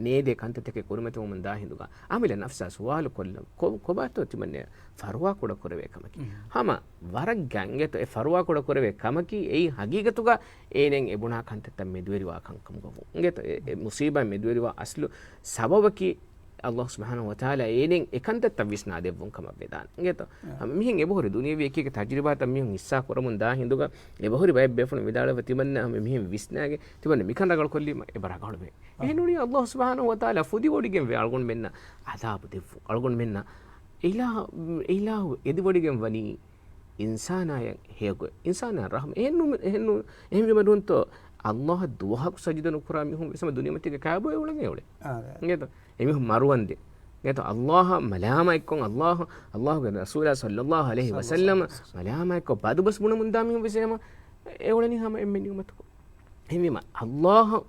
ނޭދޭ ކަންތައްތަކެއް ކުރިމަތިވަމުން ދާ ހިނދުގަ އަމިއްލަ ނަފްސާ ސުވާލު ކޮށްލަން، ކޮ-، ކޮބާތޯ ތިމަންނަ ފަރުވާ ކުޑަ ކުރެވޭ ކަމަކީ. ހަމަ ވަރަށް ގަންގެތޯ އެ ފަރުވާ ކުޑަ ކުރެވޭ ކަމަކީ އެއީ ހަގީގަތުގަ އޭނައަށް އެބުނާ ކަންތައްތައް މެދުވެރިވާ ކަންކަމުގަ ވުން. އިނގޭތޯ؟ އެ، އެ މުސީބާތް މެދުވެރިވާ އަސްލު ސަބަބަކީ އައްލާހު ސުބްޙާނަހު ވަތަޢާލާ އޭނައަށް އެ ކަންތައްތައް ވިސްނާ ދެއްވުން ކަމަށް ވެދާނެ. އިނގޭތޯ؟ އާ. ހަމަ މިހެން އެބަހުރި ދުނިޔެވީ އެކި އެކި ތަޖުރިބާތައް މީހުން ހިއްސާ ކުރަމުން ދާ ހިނދުގަ އެބަހުރި ބައެއް ބޭފުޅުން ވިދާޅުވެ ތިމަންނަ ހަމަ މިހެން ވިސްނާގެން ތިމަންނަ މިކަން ރަނގަޅު ކޮށްލީމަ އެބަ ރަނގަޅުވޭ. އާ. އެހެންނޫނީ އައްލާހު ސުބްޙާނަހު ވަތަޢާލާ ފުދިވޮޑިގެންވެ އަޅުގަނޑުމެންނަށް ޢަޛާބު ދެއްވުން. އަޅުގަނޑުމެންނަށް އިލާހު، އިލާހު އެދިވޮޑިގެން ވަނީ އިންސާނާޔަށް ހެޔޮގޮތް، އިންސާނާ ރަޙްމަ. އެހެންނު-، އެހެންނު-، އެހެންވީމަ ނޫންތޯ އައްލާހަށް ދުވަހަކު ސަޖިދަ ނުކުރާ މީހުން ވެސް ހަމަ ދުނިޔެމަތީގަ ކާބޮއެ އުޅެނީ އުޅެ. އާ، އިނގޭތޯ؟ އެމީހުން މަރުވަންދެން. އިނގޭތޯ؟ އައްލާހަށް މަލާމާތްކޮށް، އައްލާހު، އައްލާހުގެ ރަސޫލާ ޞައްލައްލާހު ޢަލައިހި ވަސައްލަމަ މަލާމާތްކޮށް ބަދުބަސް ބުނަމުންދާ މީހުން ވެސް ހަމަ އެ އުޅެނީ ހަމަ އެންމެ ނިޢުމަތަކުން. އެހެންވީމަ، އައްލާހަށް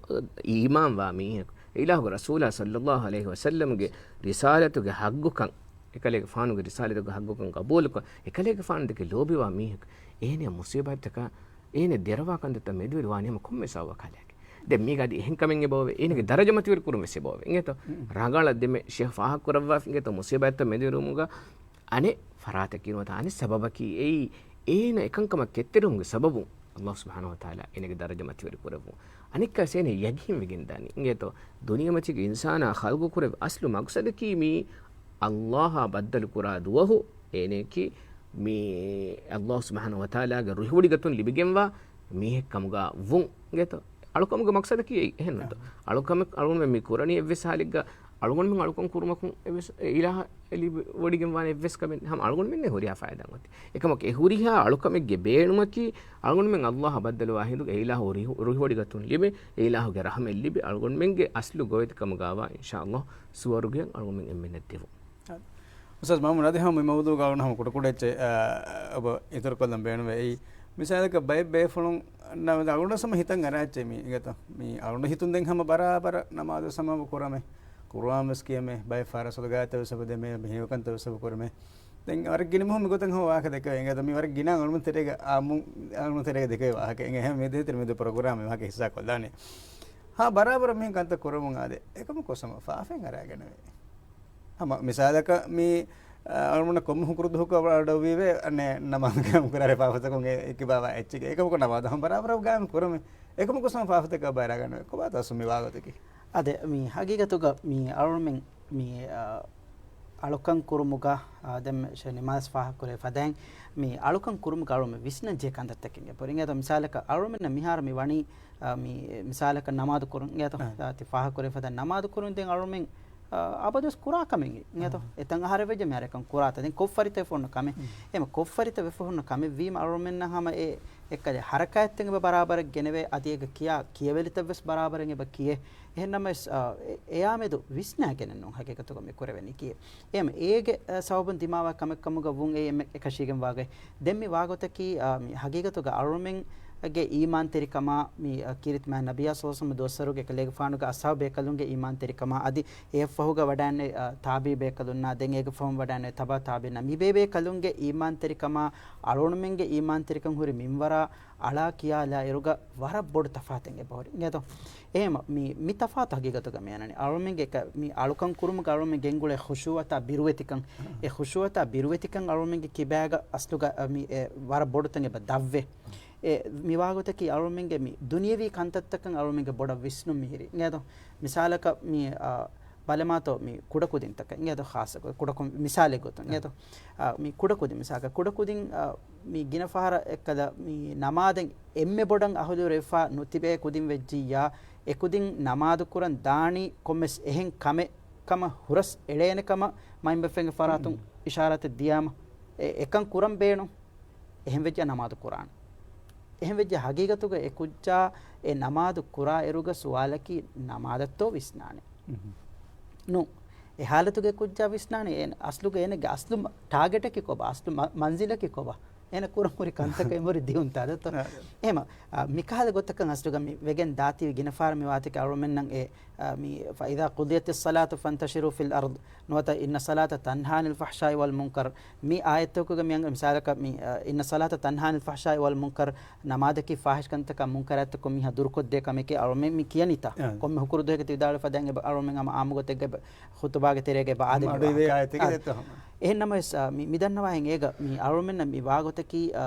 އީމާންވާ މީހަކު، އިލާހުގެ ރަސޫލާ ޞައްލައްލާހު ޢަލައިހި ވަސައްލަމްގެ ރިސާލަތުގެ ހައްގުކަން، އެކަލޭގެފާނުގެ ރިސާލަތުގެ ހައްގުކަން ގަބޫލުކޮށް، އެކަލޭގެފާނު ދެކެ ލޯބިވާ މީހަކު، އޭނަ މުސީބާތްތަކާ، އޭނަ ދެރަވާ ކަންތައްތައް މެދުވެރި ވާނީ ހަމަ ކޮންމެ ސަބަބަކާލާގެ. ދެން މީގަ އަދި އެހެން ކަމެއް އެބައޮވޭ، އޭނަގެ ދަރަޖަ މަތިވެރި ކުރުން ވެސް އެބައޮވޭ. އިނގޭތޯ؟ ހުން. ރަނގަޅަށް ދެންމެ ޝޭޚް ފާހަގަކުރައްވާފި އިނގޭތޯ، މުސީބާތްތައް މެދުވެރިވުމުގަ އަނެއް ފަރާތަކީ ނުވަތަ އަނެއް ސަބަބަކީ އެއީ، އޭނަ އެކަންކަމަށް ކެތްތެރިވުމުގެ ސަބަބުން އައްލާހު ސުބްޙާނަހު ވަތަޢާލާ އޭނަގެ ދަރަޖަ މަތިވެރި ކުރެއްވުން. އަނެއްކާ އޭނަ ޔަގީންވެގެން ދާނީ. އިނގޭތޯ؟ ދުނިޔެމަތީގެ އިންސާނާ ޚަލްޤު ކުރެއްވި އަސްލު މަޤްޞަދަކީ މީ އައްލާހާ ބައްދަލު ކުރާ ދުވަހު އޭނައަކީ މީ އައްލާހު ސުބްޙާނަހު ވަތަޢާލާގެ ރުހިވޮޑިގަތުން ލިބިގެންވާ މީހެއް ކަމުގަ ވުން. އިނގޭތޯ؟ އަޅުކަމުގެ މަޤްޞަދަކީ އެއީ އެހެންނޫންތޯ؟ އަޅުކަމެއް އަޅުގަނޑުމެން މި ކުރަނީ އެއްވެސް ހާލެއްގަ އަޅުގަނޑުމެން އަޅުކަން ކުރުމަކުން އެއްވެސް އެ އިލާހަށް ލިބިވޮޑިގެންވާނެ އެއްވެސް ކަމެއް ނެތް. ހަމަ އަޅުގަނޑުމެންނޭ ހުރިހާ ފައިދާ އޮތީ. އެކަމަކު އެ ހުރިހާ އަޅުކަމެއްގެ ބޭނުމަކީ އަޅުގަނޑުމެން އައްލާހަށް ބައްދަލުވާ ހިނދުގަ އެ އިލާހު ރުހި-، ރުހިވޮޑިގަތުން ލިބެ، އެ އިލާހުގެ ރަޙްމަތް ލިބި، އަޅުގަނޑުމެންގެ އަސްލު ގޮވެތިކަމުގަވާ އިންޝާﷲ ސުވަރުގެއަށް އަޅުގަނޑުމެން އެންމެންނަށް ދެވުން. އުސްތާޛް މައުމޫން، އަދި ހަމަ މި މައުޟޫޢުގަ އަޅުގަނޑު ހަމަ ކުޑަކުޑަ އެއްޗެއް، އާ، އޮބަ އިތުރުކޮށްލަން ބޭނުންވޭ. އެއީ މިސާލަކަށް ބައެއް ބޭފުޅުން ނަމަ އަޅުގަނޑު ހަމަ ހިތަށް އަރާ އެއްޗެއް މީ، އިނގޭތޯ؟ މީ އަޅުގަނޑު ހިތުން ދެން ހަމަ ބަރާބަރަށް ނަމާދު ސަމާވު ކުރަމޭ، ޤުރުއާން ވެސް ކިޔަމޭ، ބައެއް ފަހަރަށް ޞަދަޤާތައް ވެސް އެބަ ދެމޭ، މި ހެޔޮކަންތައް ވެސް އެބަ ކުރަމޭ. ދެން ވަރަށް ގިނަ މީހުން މިގޮތަށް ހަމަ ވާހަކަ ދެކެވޭ. އިނގޭތޯ؟ މީ ވަރަށް ގިނަ އަޅުގަނޑު ތެރޭގަ، އާއްމު އަޅުގަނޑު ތެރޭގަ ދެކެވޭ ވާހަކަ. އެހެން މި ދޭތެރެ މެދު ޕްރޮގްރާމެއް ވާހަކަ ހިއްސާ ކޮށްލާނީ. ހާ، ބަރާބަރަށް މިހެން ކަންތައް ކުރަމުން އާދޭ. އެކަމަކު ހަމަ ފާފައިން އަރާގަނެވޭ. ހަމަ މިސާލަކަށް މި، އަ، އަޅުގަނޑަށް ކޮންމެ ހުކުރު ދުވަހަކު އަޑުއިވޭ، އަނެއް ނަމާދު ޤާއިމް ކުރާ ފާފަތަކުން އެ، އެކިބާވާ އެއްޗެއް. އެކަމަކު ނަމާދު ހަމަ ބަރާބަރަށް ޤާއިމް ކުރަމޭ. އެކަމަކު ހަމަ ފާފަތަކަށް އަރާގަނެވޭ. ކޮބާތޯ މި ވާގޮތަކީ؟ އާދެ، މި ހަގީގަތުގަ މި އަޅުމެން މި، އަ، އަޅުކަން ކުރުމުގަ، އާ، ދެން ޝޭ ނިމާސް ފާހަގަކުރޭ ފަދައިން، މި އަޅުކަން ކުރުމުގަ އަޅުމެން ވިސްނަން ޖެހޭ ކަންތައްތަކެއް އެބަހުރި. އިނގޭތޯ މިސާލަކަށް އަޅުމެންނަށް މިހާރު މި ވަނީ، އާ، މި މިސާލަކަށް ނަމާދު ކުރުން. އިނގޭތޯ؟ އާ. ތި ފާހަގަކުރޭ ފަދަ ނަމާދު ކުރުން ދެން އަޅުމެން، އާ، އަބަދުވެސް ކުރާ ކަމެއް. އިނގޭތޯ؟ އާ. އެތަން އަހަރެއް ވެއްޖެ މިހާރު އެކަން ކުރާތަ؟ ދެން ކޮށްފަރިތަ ވެފަ ހުންނަ ކަމެއް؟ މް. އެމަ ކޮށްފަރިތަ ވެފަ ހުންނަ ކަމެއް ވީމަ އަޅުމެންނަށް ހަމަ އެ އެއްކަލެ ހަރަކާތްތައް އެބަ ބަރާބަރަށް ގެނެވޭ، އަދި އޭގެ ކިޔާ ކިޔެވެލިތައް ވެސް ބަރާބަރަށް އެބަ ކިޔޭ. އެހެން ނަމަވެސް، އާ، އެ، އެޔާމެދު ވިސްނާގެނެއް ނޫން ހަގީގަތުގަ މި ކުރެވެނީ ކިޔޭ. އެހެން އޭގެ، އާ، ސަބަބުން ދިމާވާ ކަމެއް ކަމުގަ ވުން އެއީ އެންމެ އެކަށީގެން ވާގޮތް. ދެން މި ވާގޮތަކީ، އާ، މި ހަގީގަތުގަ އަޅުމެންގެ އީމާންތެރިކަމާ، މި، އާ، ކީރިތި މާތް ނަބިއްޔާ ސައްލައްލާހު ޢަލައިހި ވަސައްލަމަ ދުވަސްވަރުގެ އެކަލޭގެފާނުގެ އަޞްޙާބު ބޭކަލުންގެ އީމާންތެރިކަމާ އަދި އެއަށްފަހުގަ ވަޑައިގެންނެވި، އާ، ތާބިޢީ ބޭކަލުންނާ ދެން އޭގެ ފަހުން ވަޑައިގެންނެވި ތަބަޢު ތާބިޢީންނާ މި ބޭބޭކަލުންގެ އީމާންތެރިކަމާ އަޅުގަނޑުމެންގެ އީމާންތެރިކަން ހުރި މިންވަރާ އަޅާ ކިޔާލާ އިރުގަ ވަރަށް ބޮޑު ތަފާތެއް އެބަހުރި. އިނގޭތޯ؟ އެހެން މި، މި ތަފާތު ހަގީގަތުގަ މި އަންނަނީ. އަޅުމެންގެ އެކަ-، މި އަޅުކަން ކުރުމުގަ އަޅުމެން ގެންގުޅޭ ޚުޝޫޢަތާ ބިރުވެތިކަން. އެ ޚުޝޫޢަތާ ބިރުވެތިކަން އަޅުމެންގެ ކިބާގަ އަސްލުގަ، އަ، މި އެ ވަރަށް ބޮޑު ތަން އެބަ ދަށްވޭ. އެ މި ވާގޮތަކީ އަޅުމެންގެ މި ދުނިޔަވީ ކަންތައްތަކަށް އަޅުމެންގެ ބޮޑަށް ވިސްނުން މިހިރީ. އިނގޭތޯ؟ މިސާލަކަށް މި، އަ، ބަލަމާތޯ މި ކުޑަކުދިންތަކަށް އިނގޭތޯ ޚާއްޞަކޮށް، ކުޑަކޮށް މިސާލެއް ގޮތުން އިނގޭތޯ؟ އަ، މި ކުޑަކުދިން މިސާލަކަށް ކުޑަކުދިން، އަ، މި ގިނަ ފަހަރަށް އެއްކަލަ މި ނަމާދަށް އެންމެ ބޮޑަށް އަހުލުވެރިވެފާ ނުތިބޭ ކުދިން ވެއްޖިއްޔާ، އެ ކުދިން ނަމާދު ކުރަން ދާނީ ކޮންމެސް އެހެން ކަމެއް ކަމަށް ހުރަސް އެޅޭނެ ކަމަށް މައިންބަފައިންގެ ފަރާތުން އިޝާރާތެއް ދިޔާމަ، އެ، އެކަން ކުރަން ބޭނުން. އެހެން ވެއްޖެ ނަމާދު ކުރާނެ. އެހެން ވެއްޖެ ހަގީގަތުގަ އެ ކުއްޖާ އެ ނަމާދު ކުރާ އިރުގަ ސުވާލަކީ ނަމާދަށްތޯ ވިސްނާނެ؟ ނޫން. އެ ހާލަތުގަ އެ ކުއްޖާ ވިސްނާނެ އޭނަ އަސްލުގަ އޭނަގެ އަސްލު މަ-، ޓާގެޓަކީ ކޮބާ؟ އަސްލު މަ-، މަންޒިލަކީ ކޮބާ؟ އޭނަ ކުރަން ހުރި ކަންތަކަށް އެބަހުރި ދިއުންތާ ދޯ؟ އާ. އެހެމަ، އާ، މިކަހަލަ ގޮތަކަށް އަސްލުގަ މި ވެގެން ދާތީވި ގިނަ ފަހަރަށް މި ވާތަކެއް އަޅުމެންނަށް އެ، އާ، މި، فإذا قضيت الصلاة فانتشروا في الأرض ނުވަތަ إن الصلاة تنهى عن الفحشاء والمنكر މި އާޔަތްތަކުގަ މި އަންގަ މިސާލަކަށް މި، އަ، إن الصلاة تنهى عن الفحشاء والمنكر ނަމާދަކީ ފާހިޝް ކަންތަކާ މުންކަރާތްތަކުން މީހާ ދުރުކޮށްދޭ ކަމެކޭ އަޅުމެން މި ކިޔަނީތާ؟ އާ. ކޮންމެ ހުކުރު ދުވަހެއްގަ ތި ވިދާޅުވި ފަދައިން އެބަ އަޅުމެން ހަމަ އާއްމު ގޮތެއްގަ އެބަ ޚުތުބާގެ ތެރޭގަ އެބަ އާދެ އަޑު އިވޭ އާޔަތެއްގެ އާ. ދެއްތޯ ހަމަ. އެހެން ނަމަވެސް، އާ، މި، މި ދަންނަވާހެން އޭގަ މި އަޅުމެންނަށް މި ވާގޮތަކީ، އާ،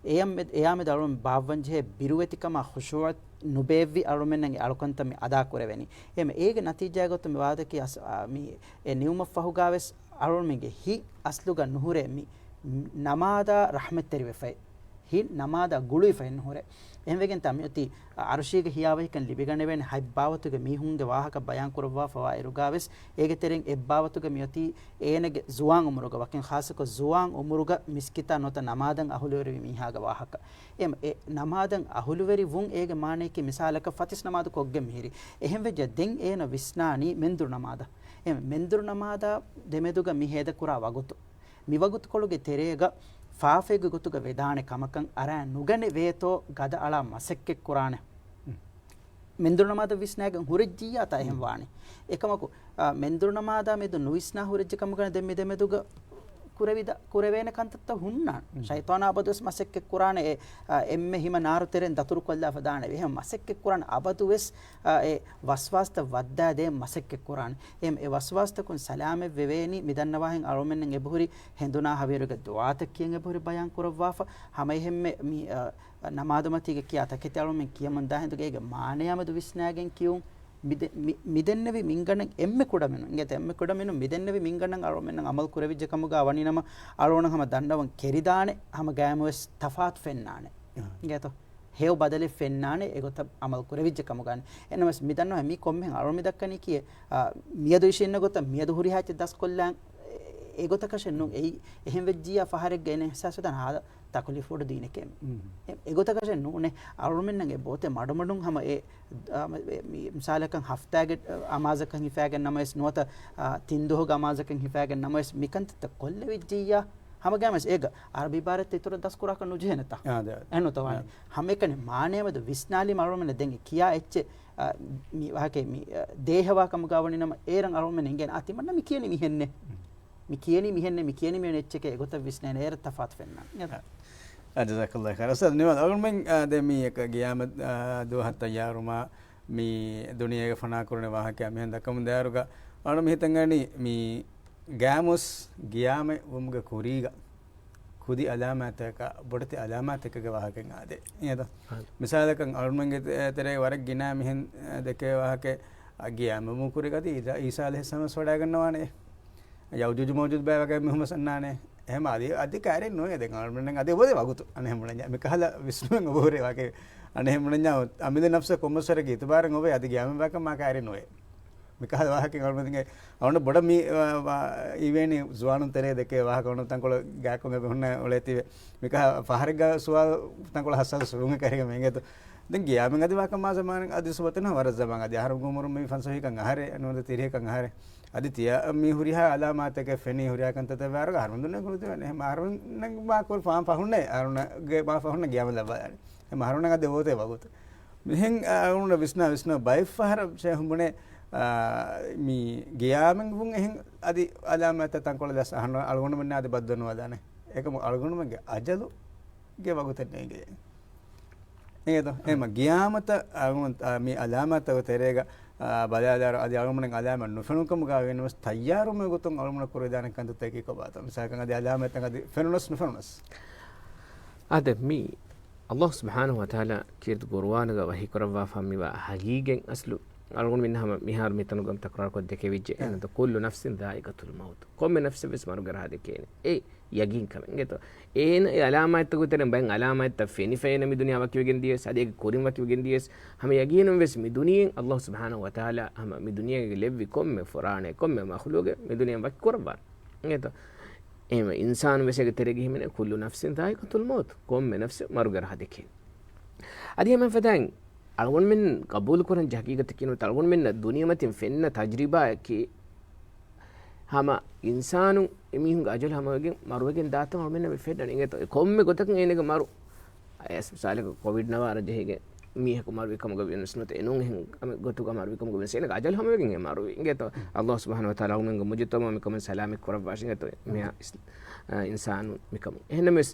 އެޔަމެ-، އެޔާމެދު އަޅުމެން ބާއްވަންޖެހޭ ބިރުވެތިކަމާ ޚުޝޫޢަށް ނުބޭއްވި އަޅުމެންނަށް އެ އަޅުކަންތައް މި އަދާކުރެވެނީ. އެހެމަ އޭގެ ނަތީޖާގޮތުން މި ވާދަކީ އަސް-، އާ، މި އެ ނިމުމަށްފަހުގާވެސް އަޅުމެންގެ ހިތް އަސްލުގަ ނުހުރޭ މި ނަމާދާ ރަޙްމަތްތެރިވެފައި. ހިތް ނަމާދާ ގުޅުވިފައެއް ނުހުރޭ. އެހެންވެގެންތާ މިއޮތީ އަރުޝީގެ ހިޔާވަހިކަން ލިބިގަނެވޭނެ ހަތް ބާވަތުގެ މީހުންގެ ވާހަކަ ބަޔާންކުރައްވާފަވާ އިރުގާވެސް، އޭގެ ތެރެއިން އެއްބާވަތުގެ މިއޮތީ އޭނަގެ ޒުވާން އުމުރުގަ ވަކިން ޚާއްޞަކޮށް ޒުވާން އުމުރުގަ މިސްކިތާ ނުވަތަ ނަމާދަށް އަހުލުވެރިވި މީހާގެ ވާހަކަ. އެ، އެ ނަމާދަށް އަހުލުވެރި ވުން އޭގެ މާނަޔަކީ މިސާލަކަށް ފަތިސް ނަމާދު ކޮށްގެން މިހިރީ. އެހެންވެއްޖެ ދެން އޭނަ ވިސްނާނީ މެންދުރު ނަމާދަށް. އެ މެންދުރު ނަމާދާ ދެމެދުގަ މި ހޭދަކުރާ ވަގުތު. މި ވަގުތުކޮޅުގެ ތެރޭގަ ފާފައިގެ ގޮތުގަ ވެދާނެ ކަމަކަށް އަރާ ނުގަނެވޭތޯ ގަދައަޅާ މަސައްކަތްކުރާނެ. މެންދުރު ނަމާދަށް ވިސްނާގެން ހުރެއްޖިއްޔާތާ އެހެން ވާނެ. އެކަމަކު، އާ، މެންދުރު ނަމާދާ މެދު ނުވިސްނާ ހުރެއްޖެ ކަމުގަ ދެން މި ދެމެދުގަ ކުރެވިދާ، ކުރެވޭނެ ކަންތައްތައް ހުންނާނެ. ޝައިޠާނާ އަބަދުވެސް މަސައްކަތް ކުރާނެ. އެ، އާ، އެންމެ ހިމަ ނާރު ތެރެއިން ދަތުރު ކޮށްލާފަ ދާނެ. އެހެން މަސައްކަތް ކުރާނެ އަބަދުވެސް، އާ، އެ ވަސްވާސްތައް ވައްދާދޭން މަސައްކަތް ކުރާނެ. އެ، އެ ވަސްވާސްތަކުން ސަލާމަތް ވެވޭނީ މި ދަންނަވާހެން އަޅުމެންނަށް އެބަހުރި ހެނދުނާ ހަވީރުގެ ދުޢާތައް ކިޔަން އެބަހުރި ބަޔާން ކުރައްވާފަ. ހަމައެހެންމެ މި، އާ، ނަމާދުމަތީގެ ކިޔާ ތަކެތި އަޅުމެން ކިޔަމުން ދާ ހިނދުގަ އޭގެ މާނަޔާމެދު ވިސްނާގެން ކިޔުން. މިދެ-، މި-، މިދެންނެވި މިންގަނޑަށް އެންމެ ކުޑަމިނުން، އިނގޭތަ އެންމެ ކުޑަމިނުން މިދެންނެވި މިންގަނޑަށް އަޅުމެންނަށް އަމަލު ކުރެވިއްޖެ ކަމުގަ ވަނީނަމަ، އަޅުގަނޑަށް ހަމަ ދަންނަވަން ކެރިދާނެ ހަމަ ގައިމުވެސް ތަފާތު ފެންނާނެ. އާ. އިނގޭތޯ؟ ހެޔޮ ބަދަލެއް ފެންނާނެ އެގޮތަށް އަމަލު ކުރެވިއްޖެ ކަމުގަ. އެނަމަވެސް މި ދަންނަވަން މީ ކޮންމެހެން އަޅުގަނޑު މި ދައްކަނީ ކިޔޭ، އާ، މިއަދު އިށީންނަ ގޮތަށް މިއަދު ހުރިހާ އެއްޗެއް ދަސްކޮށްލާން އެ-، އެގޮތަކަށެއް ނޫން. އެއީ އެހެން ވެއްޖިއްޔާ ފަހަރެއްގަ އޭނަ އިޙްސާސް ވެދާނެ ހާދަ ތަކުލީފު ބޮޑު ދީނެކޭ. އެ-، އެގޮތަކަށެއް ނޫނޭ. އަޅުމެންނަށް އެބައޮތޭ މަޑުމަޑުން ހަމަ އެ، އާ، މެ-، މެ-، މި-، މިސާލަކަށް ހަފްތާގެ، އާ، އަމާޒަކަށް ހިފާގެން ނަމަވެސް ނުވަތަ، އާ، ތިން ދުވަހުގެ އަމާޒަކަށް ހިފާގެން ނަމަވެސް މިކަންތައްތައް ކޮށްލެވިއްޖިއްޔާ، ހަމަގައިމުވެސް އޭގަ އަރަބި އިބާރަތްތައް އިތުރަށް ދަސްކުރާކަށް ނުޖެހޭނެތާ؟ އާ، ދެ-، އެހެންނުތަ ވާނެ. އާ. ހަމައެކަނި މާނަޔާމެދު ވިސްނާލީމަ އަޅުމެންނަށް ދެން އެ ކިޔާ އެއްޗެއް، އާ، މި ވާހަކަ މި، އާ، ދޭހަވާ ކަމުގަ ވަނީނަމަ އޭރަށް އަޅުމެން އެނގޭނެ، އާ، ތިމަންނަ މި ކިޔަނީ މިހެންނޭ. މި ކިޔަނީ މިހެންނޭ، މި ކިޔަނީ މިހެން އެއްޗެކޭ އެގޮތަށް ވިސްނޭނެ އޭރަށް ތަފާތު ފެންނާނެ. އާ، ޖަޒާކަﷲ ޚައިރާ. އުސްތާޛް ނިވާލް އަޅުމެން، އާ، ދެ މީ އެކަ ގިޔާމަ، އާ، ދުވަހަށް ތައްޔާރުވުމާ މި ދުނިޔޭގެ ފަނާކުރުނެ ވާހަކަ މިހެން ދައްކަމުން ދާއިރުގަ އަޅު މި ހިތަށް އަންނަނީ މި ގައިމުވެސް ގިޔާމަތް ވުމުގެ ކުރީގަ ކުދި އަލާމާތަކަށް، ބޮޑެތި އަލާމާތަކެއްގެ ވާހަކައެއް އާދޭ. އިނގޭތޯ؟ ހައި. މިސާލަކަށް އަޅުމެންގެ ތެ-، ތެރޭ ވަރަށް ގިނަ މިހެން، އެ، ދެކޭ ވާހަކަ، އަ، ގިޔާމަތް ވުމުގެ ކުރީގަ އަދި އީސާ، އީސާ ޢަލައިހިއްސަލާމް ވެސް ވަޑައިގަންނަވާނެ. ޔައުޖޫޖު މައުޖޫޖު ބައި ވަގައި މީހުން ވެސް އަންނާނެ. އެހެމަ އަދި، އަދި ކައިރިން ނުވޭ. ދެން އަޅުމެން އަދި އެބަދޭ ވަގުތު. އަނެއް ހަމަނަ މިކަހަލަ ވިސްނުމެއް އޮބޯރޭ ވާކެ. އަނެއް ހަމަނަ އަމިއްލަ ނަފްސަށް ކޮންމެސް ވަރެއްގެ އިތުބާރެއް އޮވޭ. އަދި ގިޔާމަ ބަޔަކަށް މާ ކައިރިން ނުވޭ. މިކަހަލަ ވާހަކަ އަޅުމެންގެ އަޅުން ބޮޑަށް މި، އާ، އާ، އިވޭނީ ޒުވާނުން ތެރޭ ދެކޭ ވާހަކަ އަޅުން ތަންކޮޅު ގާތްކޮން އެބަ ހުންނަ އުޅޭތީވެ. މިކަހަ ފަހަރެއްގަ ސުވާލު ތަންކޮޅު ހައްސާސް ވުން ކަރިގަ މެނގޭތޯ. ދެން ގިޔާމެން އަދި ވާކަ މާ ޒަމާނެއް އަދި ސުބަތަން ވަރަށް ޒަމާން އަދި އަހަރު އުމުރުން މި ފަންސަވީހަކަށް އަހަރެއް ނުވަތަ ތިރީހަކަށް އަހަރެއް. އަދި ތިޔަ މި ހުރިހާ އަލާމާތެކެއް ފެނީ ހުރިހާ ކަންތައްތައް ވާރުގަ އަހަރުމެން ދުނިޔެ ކުޅުދެވޭނެ. އެހެން އަހަރުމެންނަށް މާ ކުރި ފާން ފަހުންނޭ އަހަރުންގެ މާ ފަހުންނަށް ގިޔާމަ ލައްވާލާނެ. އެ މަހަރުނަށް އަދި އޮވޭތޭ ވަގުތު. މިހެން އަޅުގަނޑު ވިސްނާ، ވިސްނާ ބައެއްފަހަރަށް ޝޭހު ބުނޭ، އާ، މި ގިޔާމެން ވުން އެހެން އަދި އަލާމާތްތައް ތަންކޮޅެއް ދަސް އަހަން އަޅުގަނޑުމެންނާ އަދި ބައްދަލު ނުވާލާނެ. އެކަމު އަޅުގަނޑުމެންގެ އަޖަލުގެ ވަގުތެއް ނޭނގޭ. އެނގޭތޯ؟ އެހެމަ ގިޔާމަތަށް އަޅުގަނޑު، އާ، މި އަލާމާތްތަކުގެ ތެރޭގަ، އާ، ބަލާލާރު އަދި އަޅުގަނޑުމެން އަލާމާތް ނުފެނުނު ކަމުގަ ވީނަމަވެސް ތައްޔާރުވުމުގެ ގޮތުން އަޅުގަނޑު ކުރެވިދާނެ ކަންތައްތަކީ ކޮބާތޯ؟ މިސާލަކަށް އަދި އަލާމާތްތައް އަދި ފެނުނަސް ނުފެނުނަސް. އާދެ، މި ﷲ ސުބްޙާނަހޫ ވަތަޢާލާ ކީރިތި ޤުރުއާނުގަ ވަޙީކުރައްވާފަ މިވާ ހަގީގަތް އަސްލު އަޅުގަނޑުމެން ހަމަ މިހާރު މިތަނުގަ ތަކުރާރުކޮށް ދެކެވިއްޖެ. އެ. އެނަތަ ކުއްލު ނަފްސިން ޛާއިޤަތުލް މައުތު. ކޮންމެ ނަފްސެއް ވެސް މަރުގެ ރަހަ ދެކޭނެ. އެ ޔަގީން ކަމެއް. އިނގޭތޯ؟ އޭނަ އެ އަލާމާތްތަކުގެ ތެރެއިން ބައެއް އަލާމާތްތައް ފެނިފައި އޭނަ މި ދުނިޔެއަށް ވަކިވެގެން ދިޔަސް، އަދި އޭގެ ކުރިން ވަކިވެގެން ދިޔަސް، ހަމަ ޔަގީނުން ވެސް މި ދުނިޔެއިން ﷲ ސުބްޙާނަހޫ ވަތަޢާލާ ހަމަ މި ދުނިޔޭގެ ލެއްވި ކޮންމެ ފުރާނައެއް ކޮންމެ މަޚްލޫޤެއް މި ދުނިޔެއިން ވަކި ކުރައްވާނެ. އިނގޭތޯ؟ އެހެންވެ އިންސާނު ވެސް އޭގެ ތެރޭގަ ހިމެނޭ ކުއްލު ނަފްސިން ޛާއިޤަތުލް މައުތު. ކޮންމެ ނަފްސެއް މަރުގެ ރަހަ ދެކޭނެ. އަދި ހަމަ އެފަދައިން އަޅުގަނޑުމެން ގަބޫލުކުރަން ޖެހޭ ހަގީގަތަކީ ނުވަތަ އަޅުގަނޑުމެންނަށް ދުނިޔެމަތިން ފެންނަ ތަޖްރިބާއަކީ ހަމަ އިންސާނު އެމީހުންގެ އަޖަލު ހަމަވެގެން މަރުވެގެން ދާތަން އަޅުމެންނަށް މި ފެންނަނީ. އިނގޭތޯ؟ އެ ކޮންމެ ގޮތަކުން އޭނަގެ މަރު އަޔަސް މިސާލަކަށް ކޮވިޑް ނަވާރަ ޖެހިގެން މީހަކު މަރުވި ކަމުގަ ވިޔަސް ނުވަތަ އެނޫން އެހެން ކަމެއް ގޮތުގަ މަރުވި ކަމުގަ ވިޔަސް އޭނަގެ އަޖަލު ހަމަވެގެން އެ މަރުވީ. އިނގޭތޯ؟ ﷲ ސުބްޙާނަހޫ ވަތަޢާލާ އަޅުމެންގެ މުޖުތަމަޢު މިކަމުން ސަލާމަތް ކުރައްވާށި. އިނގޭތޯ؟ މިއާ އިސް-، އާ، އިންސާނު މިކަމުން. އެހެންނަމަވެސް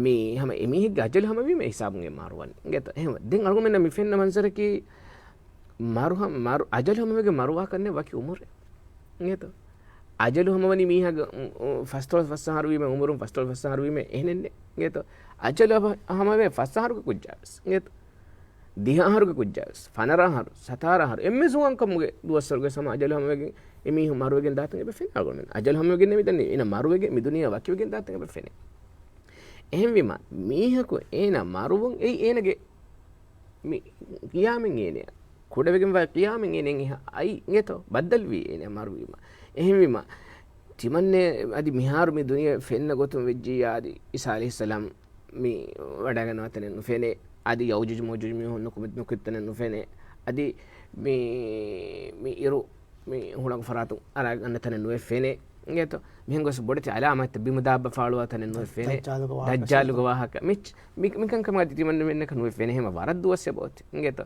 މި ހަމަ އެމީހެއްގެ އަޖަލު ހަމަވީމަ އެ ހިސާބުން އެ މަރުވަން. އިނގޭތޯ؟ އެހެން ދެން އަޅުގަނޑުމެންނަށް މި ފެންނަ މަންޒަރަކީ މަރު ހަ-، މަރު، އަޖަލު ހަމަވެގެން މަރުވާކަށް ނެތް ވަކި އުމުރެއް. އިނގޭތޯ؟ އަޖަލު ހަމަވަނީ މީހާގެ، އު، އު، ފަސްދޮޅަސް ފަސް އަހަރު ވީމަ، އުމުރުން ފަސްދޮޅަސް ފަސް އަހަރު ވީމަ، އެހެނެއްނެއް. އިނގޭތޯ؟ އަޖަލު ހަމަ-، ހަމަވޭ ފަސް އަހަރުގެ ކުއްޖާވެސް. އިނގޭތޯ؟ ދިހަ އަހަރުގެ ކުއްޖާވެސް، ފަނަރަ އަހަރު، ސަތާރަ އަހަރު، އެންމެ ޒުވާންކަމުގެ ދުވަސްވަރުގެ ހަމަ އަޖަލު ހަމަވެގެން އެމީހުން މަރުވެގެން ދާތަން އެބަ ފެނޭ އަޅުގަނޑުމެން. އަޖަލު ހަމަވެގެން ނެތް މިދަނީ. އޭނަ މަރުވެގެން މި ދުނިޔެއަށް ވަކިވެގެން ދާތަން އެބަ ފެނޭ. އެހެންވީމަ، މީހަކު އޭނަ މަރުވުން އެއީ އޭނަގެ މި ޤިޔާމެއް އޭނަ. ކުޑަވެގެންވާ ޤިޔާމެއް އޭނަ އެހާ އައި އިނގޭތޯ؟ ބައްދަލުވީ އޭނަ މަރުވީމަ. އެހެންވީމަ، ތިމަންނެ އަދި މިހާރު މި ދުނިޔެ ފެންނަ ގޮތުން ވެއްޖިއްޔާ އަދި ޢީސާ ޢަލައިހިއްސަލާމް މި ވަޑައިގަންނަވާ ތަނެއް ނުފެނޭ. އަދި ޔައުޖޫޖު މައުޖޫޖު މީހުން ނުކުމެ-، ނުކުތް ތަނެއް ނުފެނޭ. އަދި މި، މި އިރު މި ހުޅަނގު ފަރާތުން އަރާގަންނަ ތަނެއް ނުވެ ފެނޭ. އިނގޭތޯ؟ މިހެން ގޮސް ބޮޑެތި އަލާމާތްތައް ބިމު ދާއްބަ ފާޅުވާ ތަނެއް ނުވެ ފެނޭ. ދައްޖާލުގެ ވާހަކަ ދައްޖާލުގެ ވާހަކަ. މި، މިކަންކަމާ ތިމަންނަމެންނަކަށް ނުވެ ފެނޭ. ހަމަ ވަރަށް ދުވަސް އެބައޮތީ. އިނގޭތޯ؟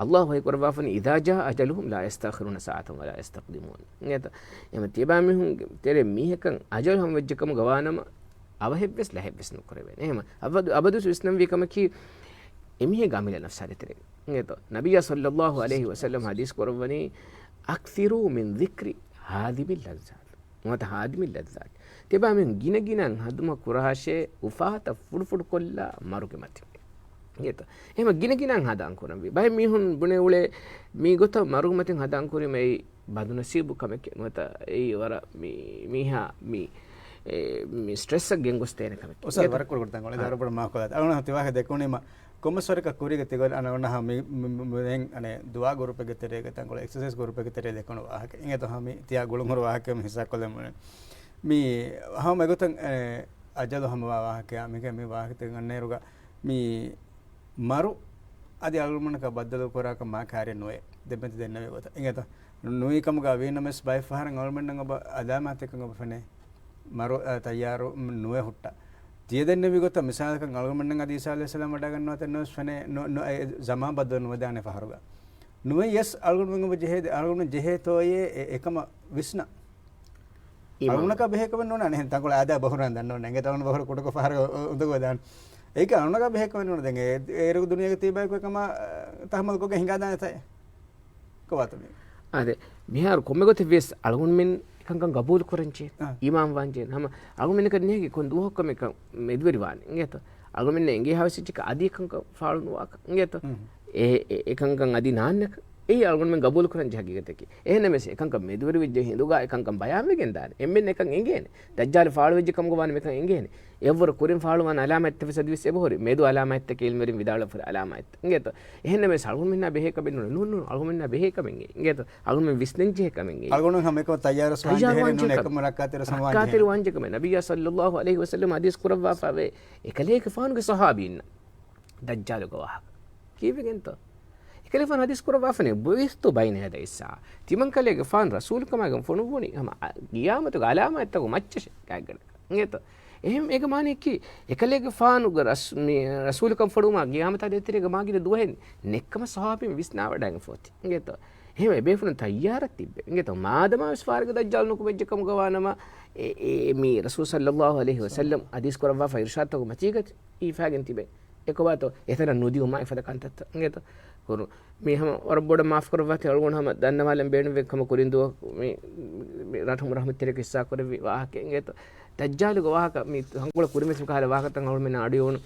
ﷲ ވަޙީކުރައްވާފަނީ، إذا جاء أجلهم لا يستأخرون ساعة ولا يستقدمون. އިނގޭތޯ؟ އެހެން ތިޔަބައިމީހުންގެ ތެރޭ މީހަކަށް އަޖަލު ހަމަވެއްޖެ ކަމުގަ ވާނަމަ، އަވަހެއްވެސް ލަހެއްވެސް ނުކުރެވޭނެ. އެހެން އަބަދު، އަބަދުވެސް ވިސްނަންވީ ކަމަކީ، އެމީހެއްގެ އަމިއްލަ ނަފްސާ ދޭތެރޭ. އިނގޭތޯ؟ ނަބިއްޔާ ޞައްލައްލާހު ޢަލައިހި ވަސައްލަމް ޙަދީޘް ކުރައްވަނީ، أكثروا من ذكر هاذم اللذات. ނުވަތަ ހާދިމި ލައްޒާތް. ތިޔަބައިމީހުން ގިނަގިނައިން ހަނދުމަ ކުރާށޭ އުފާތައް ފުޑުފުޑުކޮށްލާ މަރުގެ މަތިން. އިނގޭތޯ؟ އެހެން ގިނަގިނައިން ހަނދާން ކުރަންވީ. ބައެއް މީހުން ބުނެ އުޅޭ މި ގޮތަށް މަރުގެ މަތިން ހަނދާން ކުރީމަ އެއީ ބަދުނަސީބު ކަމެކޭ ނުވަތަ އެއީ ވަރަށް މި، މީހާ މި، އެ، މި ސްޓްރެސްއަށް ގެންގޮސްދޭނެ ކަމެކޭ. އުސްތާޛް، އިނގޭތޯ؟ ވަރަށް ކުޑަކުޑަ ތަންކޮޅެއް. އާ. ދާރު ބޮޑަށް މާކޮލާތި. އަޅުގަނޑު ތި ވާހަކަ ދެކުނީމަ ކޮންމެސް ވަރަކަށް ކުރީގަ ތިގޮތް އަންނަ އޮންނަ ހަމަ މި، މި، މި، މި، ދެން އަނެއް ދުޢާ ގްރޫޕެއްގެ ތެރޭގަ ތަންކޮޅެއް އެކްސަސައިޒް ގްރޫޕެއްގެ ތެރޭ ދެކުނު ވާހަކަ. އިނގޭތޯ ހަމަ ތިޔާ ގުޅުންހުރި ވާހަކަ މި ހިއްސާކޮށްލަމުން. މި ހަމަ އެގޮތަށް، އެ، އަޖަލު ހަމަވާ ވާހަކަ، މިގެ މި ވާހަކަތައް އަންނައިރުގަ މި މަރު އަދި އަޅުގަނޑަކަށް ބައްދަލު ކުރާކަށް މާ ކާރި ނުވޭ. ދެންމެ ތި ދެންނެވި ގޮތަށް. އިނގޭތޯ؟ ނުވީ ކަމުގަ ވީނަމަވެސް ބައެއް ފަހަރަށް އަޅުގަނޑަށް އޮބަ އަލާމާތެއްކަން އޮބަ ފެނޭ. މަރު، އަ، ތައްޔާރު ނުވެ ހުއްޓާ. ތިޔަ ދެންނެވި ގޮތަށް މިސާލަކަށް އަޅުގަނޑުމެން އަދި ޢީސާ ޢަލައިހިއްސަލާމް ވަޑައިގަންނަވާ ތަން ނުވެސް ފެނޭ، ނު-، ނު-، އެ ޒަމާން ބައްދަލު ނުވެދާނެ ފަހަރުގަ. ނުވެޔަސް އަޅުގަނޑުމެން އޮބަ ޖެހޭ، އަޅުގަނޑު ޖެހޭތޯއޭ އެ އެކަމަށް ވިސްނާ. އީމާން. އަޅުގަނޑަކާ ބެހޭ ކަމެއް ނޫން އަނެއް ތަންކޮޅެއް އާދަ ބަހުރާން ދަންނަވަން. އެނގޭތޯ ބަހުރު ކުޑަކޮށް ފަހަރު އު-، އުނދަގޫވެދާނެ. އެއީކަ އަޅުގަނޑަކާ ބެހޭ ކަމެއް ނޫން. ދެން އޭ-، އޭރު ދުނިޔޭގަ ތިބާއެކު އެކަމާ، އަ، ތަހައްމަލް ކޮށްގެން ހިނގާދާނެތާ އެ؟ ކޮބާތަ މީ؟ އާދެ، މިހާރު ކޮންމެ ގޮތެއް ވިޔަސް އަޅުގަނޑުމެން އެކަންކަން ގަބޫލު ކުރަންޖެހޭ، އާ. އީމާން ވާންޖެހޭ. ހަމަ އަޅުގަނޑުމެންނަކަށް ނޭނގެ ކޮން ދުވަހަކު ކަމެއް މެދުވެރިވާނެ. އިނގޭތޯ؟ އަޅުގަނޑުމެންނަށް އެނގޭހާވެސް އެއްޗަކަށް އަދި އެކަންކަން ފާޅު ނުވާކަށް. އިނގޭތޯ؟ ހުން. އެ، އެ، އެކަންކަން އަދި ނާންނަކަށް. އެއީ އަޅުގަނޑުމެން ގަބޫލުކުރަން ޖެހޭ ހަގީގަތަކީ. އެހެންނަމަވެސް، އެކަންކަން މެދުވެރިވެއްޖެ ހިނދުގަ އެކަންކަން ބަޔާންވެގެން ދާނެ. އެންމެން އެކަން އެނގޭނެ. ދައްޖާލު ފާޅުވެއްޖެ ކަމުގަ ވާނަމަ އެކަން އެނގޭނެ. އެއަށްވުރެ ކުރިން ފާޅުވާނެ އަލާމާތްތައްވެސް އަދިވެސް އެބަހުރި. މެދު އަލާމާތްތަކެއް އިލްމުވެރިން ވިދާޅުވެފަ ހުރި އަލާމާތްތައް. އިނގޭތޯ؟ އެހެންނަމަވެސް އަޅުގަނޑުމެންނާ ބެހޭ ކަމެއް ނޫން. ނޫން، ނޫން، އަޅުގަނޑުމެންނާ ބެހޭ ކަމެއް ނޫން. އިނގޭތޯ؟ އަޅުގަނޑުމެން ހަމައެކަމަށް ތައްޔާރުވެސް ވާން ޖެހޭނެ، ނޫން އެކަމަށް ރައްކާތެރިވެސް ވާން ޖެހޭނެ. ރައްކާތެރި ވާން ޖެހޭ ކަމެއް. ނަބިއްޔާ ޞައްލައްލާހު ޢަލައިހި ވަސައްލަމަ ޙަދީޘް ކުރައްވާފައިވޭ، އެކަލޭގެފާނުގެ ޞަޙާބީންނަށް ދައްޖާލުގެ ވާހަކަ ކީއްވެގެންތޯ؟ އެކަލޭގެފާނު ޙަދީޘް ކުރައްވާފަނޭ، بُعِثْتُ بَيْنَ يَدَيْ السَّاعَةِ. ތިމަންކަލޭގެފާނު ރަސޫލުކަމާގެން ފޮނުއްވުނީ ހަމަ އަ-، ގިޔާމަތުގެ ޢަލާމާތްތަކުގެ މައްޗަށޭ ގާތްގަނޑަކަށް. އިނގޭތޯ؟ އެހެން އޭގެ މާނައަކީ، އެކަލޭގެފާނުގެ ރަސް-، މި ރަސޫލުކަން ފޮނުވުމާ ގިޔާމަތާ ދޭތެރޭގަ މާގިނަ ދުވަހެއް ނެތްކަމަށް ޞަޙާބީން ވިސްނާވަޑައިގެން ފޯތި. އިނގޭތޯ؟ އެހެން އެބޭފުޅުން ތައްޔާރަށް ތިއްބެވި. އިނގޭތޯ؟ މާދަމާވެސް ފާރިގަ ދައްޖާލު ނުކުމެއްޖެ ކަމުގަ ވާނަމަ، އެ، އެ، މި ރަސޫލު ޞައްލައްލާހު ޢަލައިހި ވަސައްލަމް ޙަދީޘް ކުރައްވާފަ އިރުޝާދުތަކުގެ މަތީގަ ހިފާގެން ތިބެ. އެކޮބާތޯ އެތަނަށް ނުދިއުމާ އެފަދަ ކަންތައްތައް. އިނގޭތޯ؟ ކުރު. މީ ހަމަ ވަރަށް ބޮޑަށް މާފު ކުރައްވާތި އަޅުގަނޑު ހަމަ ދަންނަވާލަން ބޭނުންވެ ކަމަށް ކުރިން ދުވަހު މި، މި ރަޙުމް ރަޙްމަތްތެރިޔަކު ޙިއްޞާ ކުރެއްވި ވާހަކަ. އިނގޭތޯ؟ ދައްޖާލުގެ ވާހަކަ މި ހަނގުޅަ ކުރިންވެސް މިކަހަލަ ވާހަކަތައް އަޅުމެންނަށް އަޑުއިވުނު.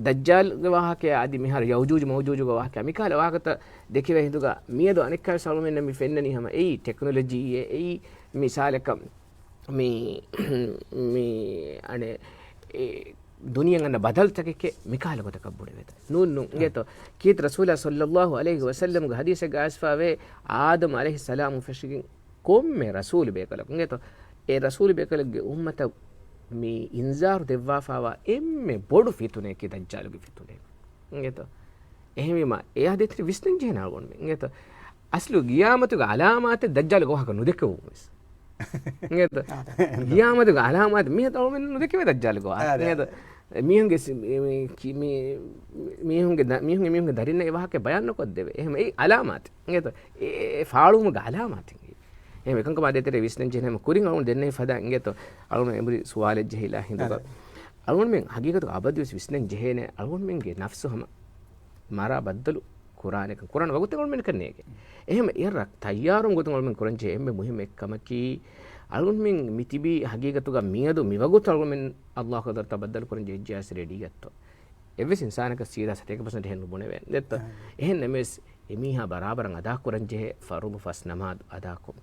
ދައްޖާލުގެ ވާހަކަޔާ އަދި މިހާރު ޔައުޖޫޖު މައުޖޫޖުގެ ވާހަކަ މިކަހަލަ ވާހަކަތައް ދެކެވޭ ހިނދުގަ މިއަދު އަނެއްކާވެސް އަޅުމެންނަށް މި ފެންނަނީ ހަމަ އެއީ ޓެކްނޮލޮޖީއޭ އެއީ މިސާލަކަށް މި، މި އަނެއް އެ ދުނިޔެ އަންނަ ބަދަލުތަކެކޭ މިކަހަލަ ގޮތަކަށް ބުނެވޭތަ؟ ނޫން، ނޫން. އިނގޭތޯ؟ ކީރިތި ރަސޫލާ ޞައްލައްލާހު ޢަލައިހި ވަސައްލަމްގެ ޙަދީޘެއްގަ އައިސްފަވޭ، އާދަމް ޢަލައިހިއްސަލާމު ފެށިގެން ކޮންމެ ރަސޫލު ބޭކަލަކު، އިނގޭތޯ؟ އެ ރަސޫލު ބޭކަލެއްގެ އުއްމަތަށް މި އިންޒާރު ދެއްވާފަވާ އެންމެ ބޮޑު ފިތުނައަކީ ދައްޖާލުގެ ފިތުނައެއް. އިނގޭތޯ؟ އެހެންވީމަ، އެޔާ ދޭތެރޭ ވިސްނަން ޖެހޭނެ އަޅުގަނޑުމެން. އިނގޭތޯ؟ އަސްލު ގިޔާމަތުގެ އަލާމާތެއް ދައްޖާލުގެ ވާހަކަ ނުދެކެވުމުވެސް. އިނގޭތޯ؟ ގިޔާމަތުގެ އަލާމާތެއް މިހާރު އަޅުގަނޑުމެން ނުދެކެވޭ ދައްޖާލުގެ ވާހަކަ. އާ، އިނގޭތޯ؟ މީހުންގެ ސި-، މީ، މީ، ކި-، މީ، މީހުންގެ ދަ-، މީހުންގެ، މީހުންގެ ދަރިންނަށް އެ ވާހަކަ ބަޔާން ނުކޮށްދެވޭ. އެހެން އެއީ އަލާމާތެއް. އިނގޭތޯ؟ އެ، އެ ފާޅުވުމުގެ އަލާމާތެއް. އެހެން އެކަންކަމާ ދޭތެރޭ ވިސްނަން ޖެހޭނެ ހަމަ ކުރިން އަޅުގަނޑު ދެންނެވި ފަދަ އިނގޭތޯ؟ އަޅުގަނޑު އެނބުރި ސުވާލެއް ޖެހިލާ ހިނދުގަ. އަޅުގަނޑުމެން ހަގީގަތުގަ އަބަދުވެސް ވިސްނަން ޖެހޭނެ އަޅުގަނޑުމެންގެ ނަފްސު ހަމަ މަރާ ބައްދަލު ކުރާނެކަން، ކުރާނެ ވަގުތެއް އަޅުމެންނަކަށް ނޭގެ. އެހެން އެއަށް ތައްޔާރުވުން ގޮތުން އަޅުމެން ކުރަން ޖެހޭ އެންމެ މުހިއްމު އެއްކަމަކީ، އަޅުމެން މި ތިބީ ހަގީގަތުގަ މިއަދު މިވަގުތު އަޅުމެން އައްލާހު ޤަދަރުތައް ބައްދަލު ކުރަން ޖެހިއްޖެޔާސް ރެޑީއަށްތޯ؟ އެއްވެސް އިންސާނަކަށް ސީދާ ސަތޭކަ ޕަސެންޓް އެހެން ނުބުނެވޭނެ ދެއްތޯ؟ އެހެން ނަމަވެސް، އެމީހާ ބަރާބަރަށް އަދާކުރަން ޖެހޭ ފަރުޟު ފަސް ނަމާދު އަދާކޮށް،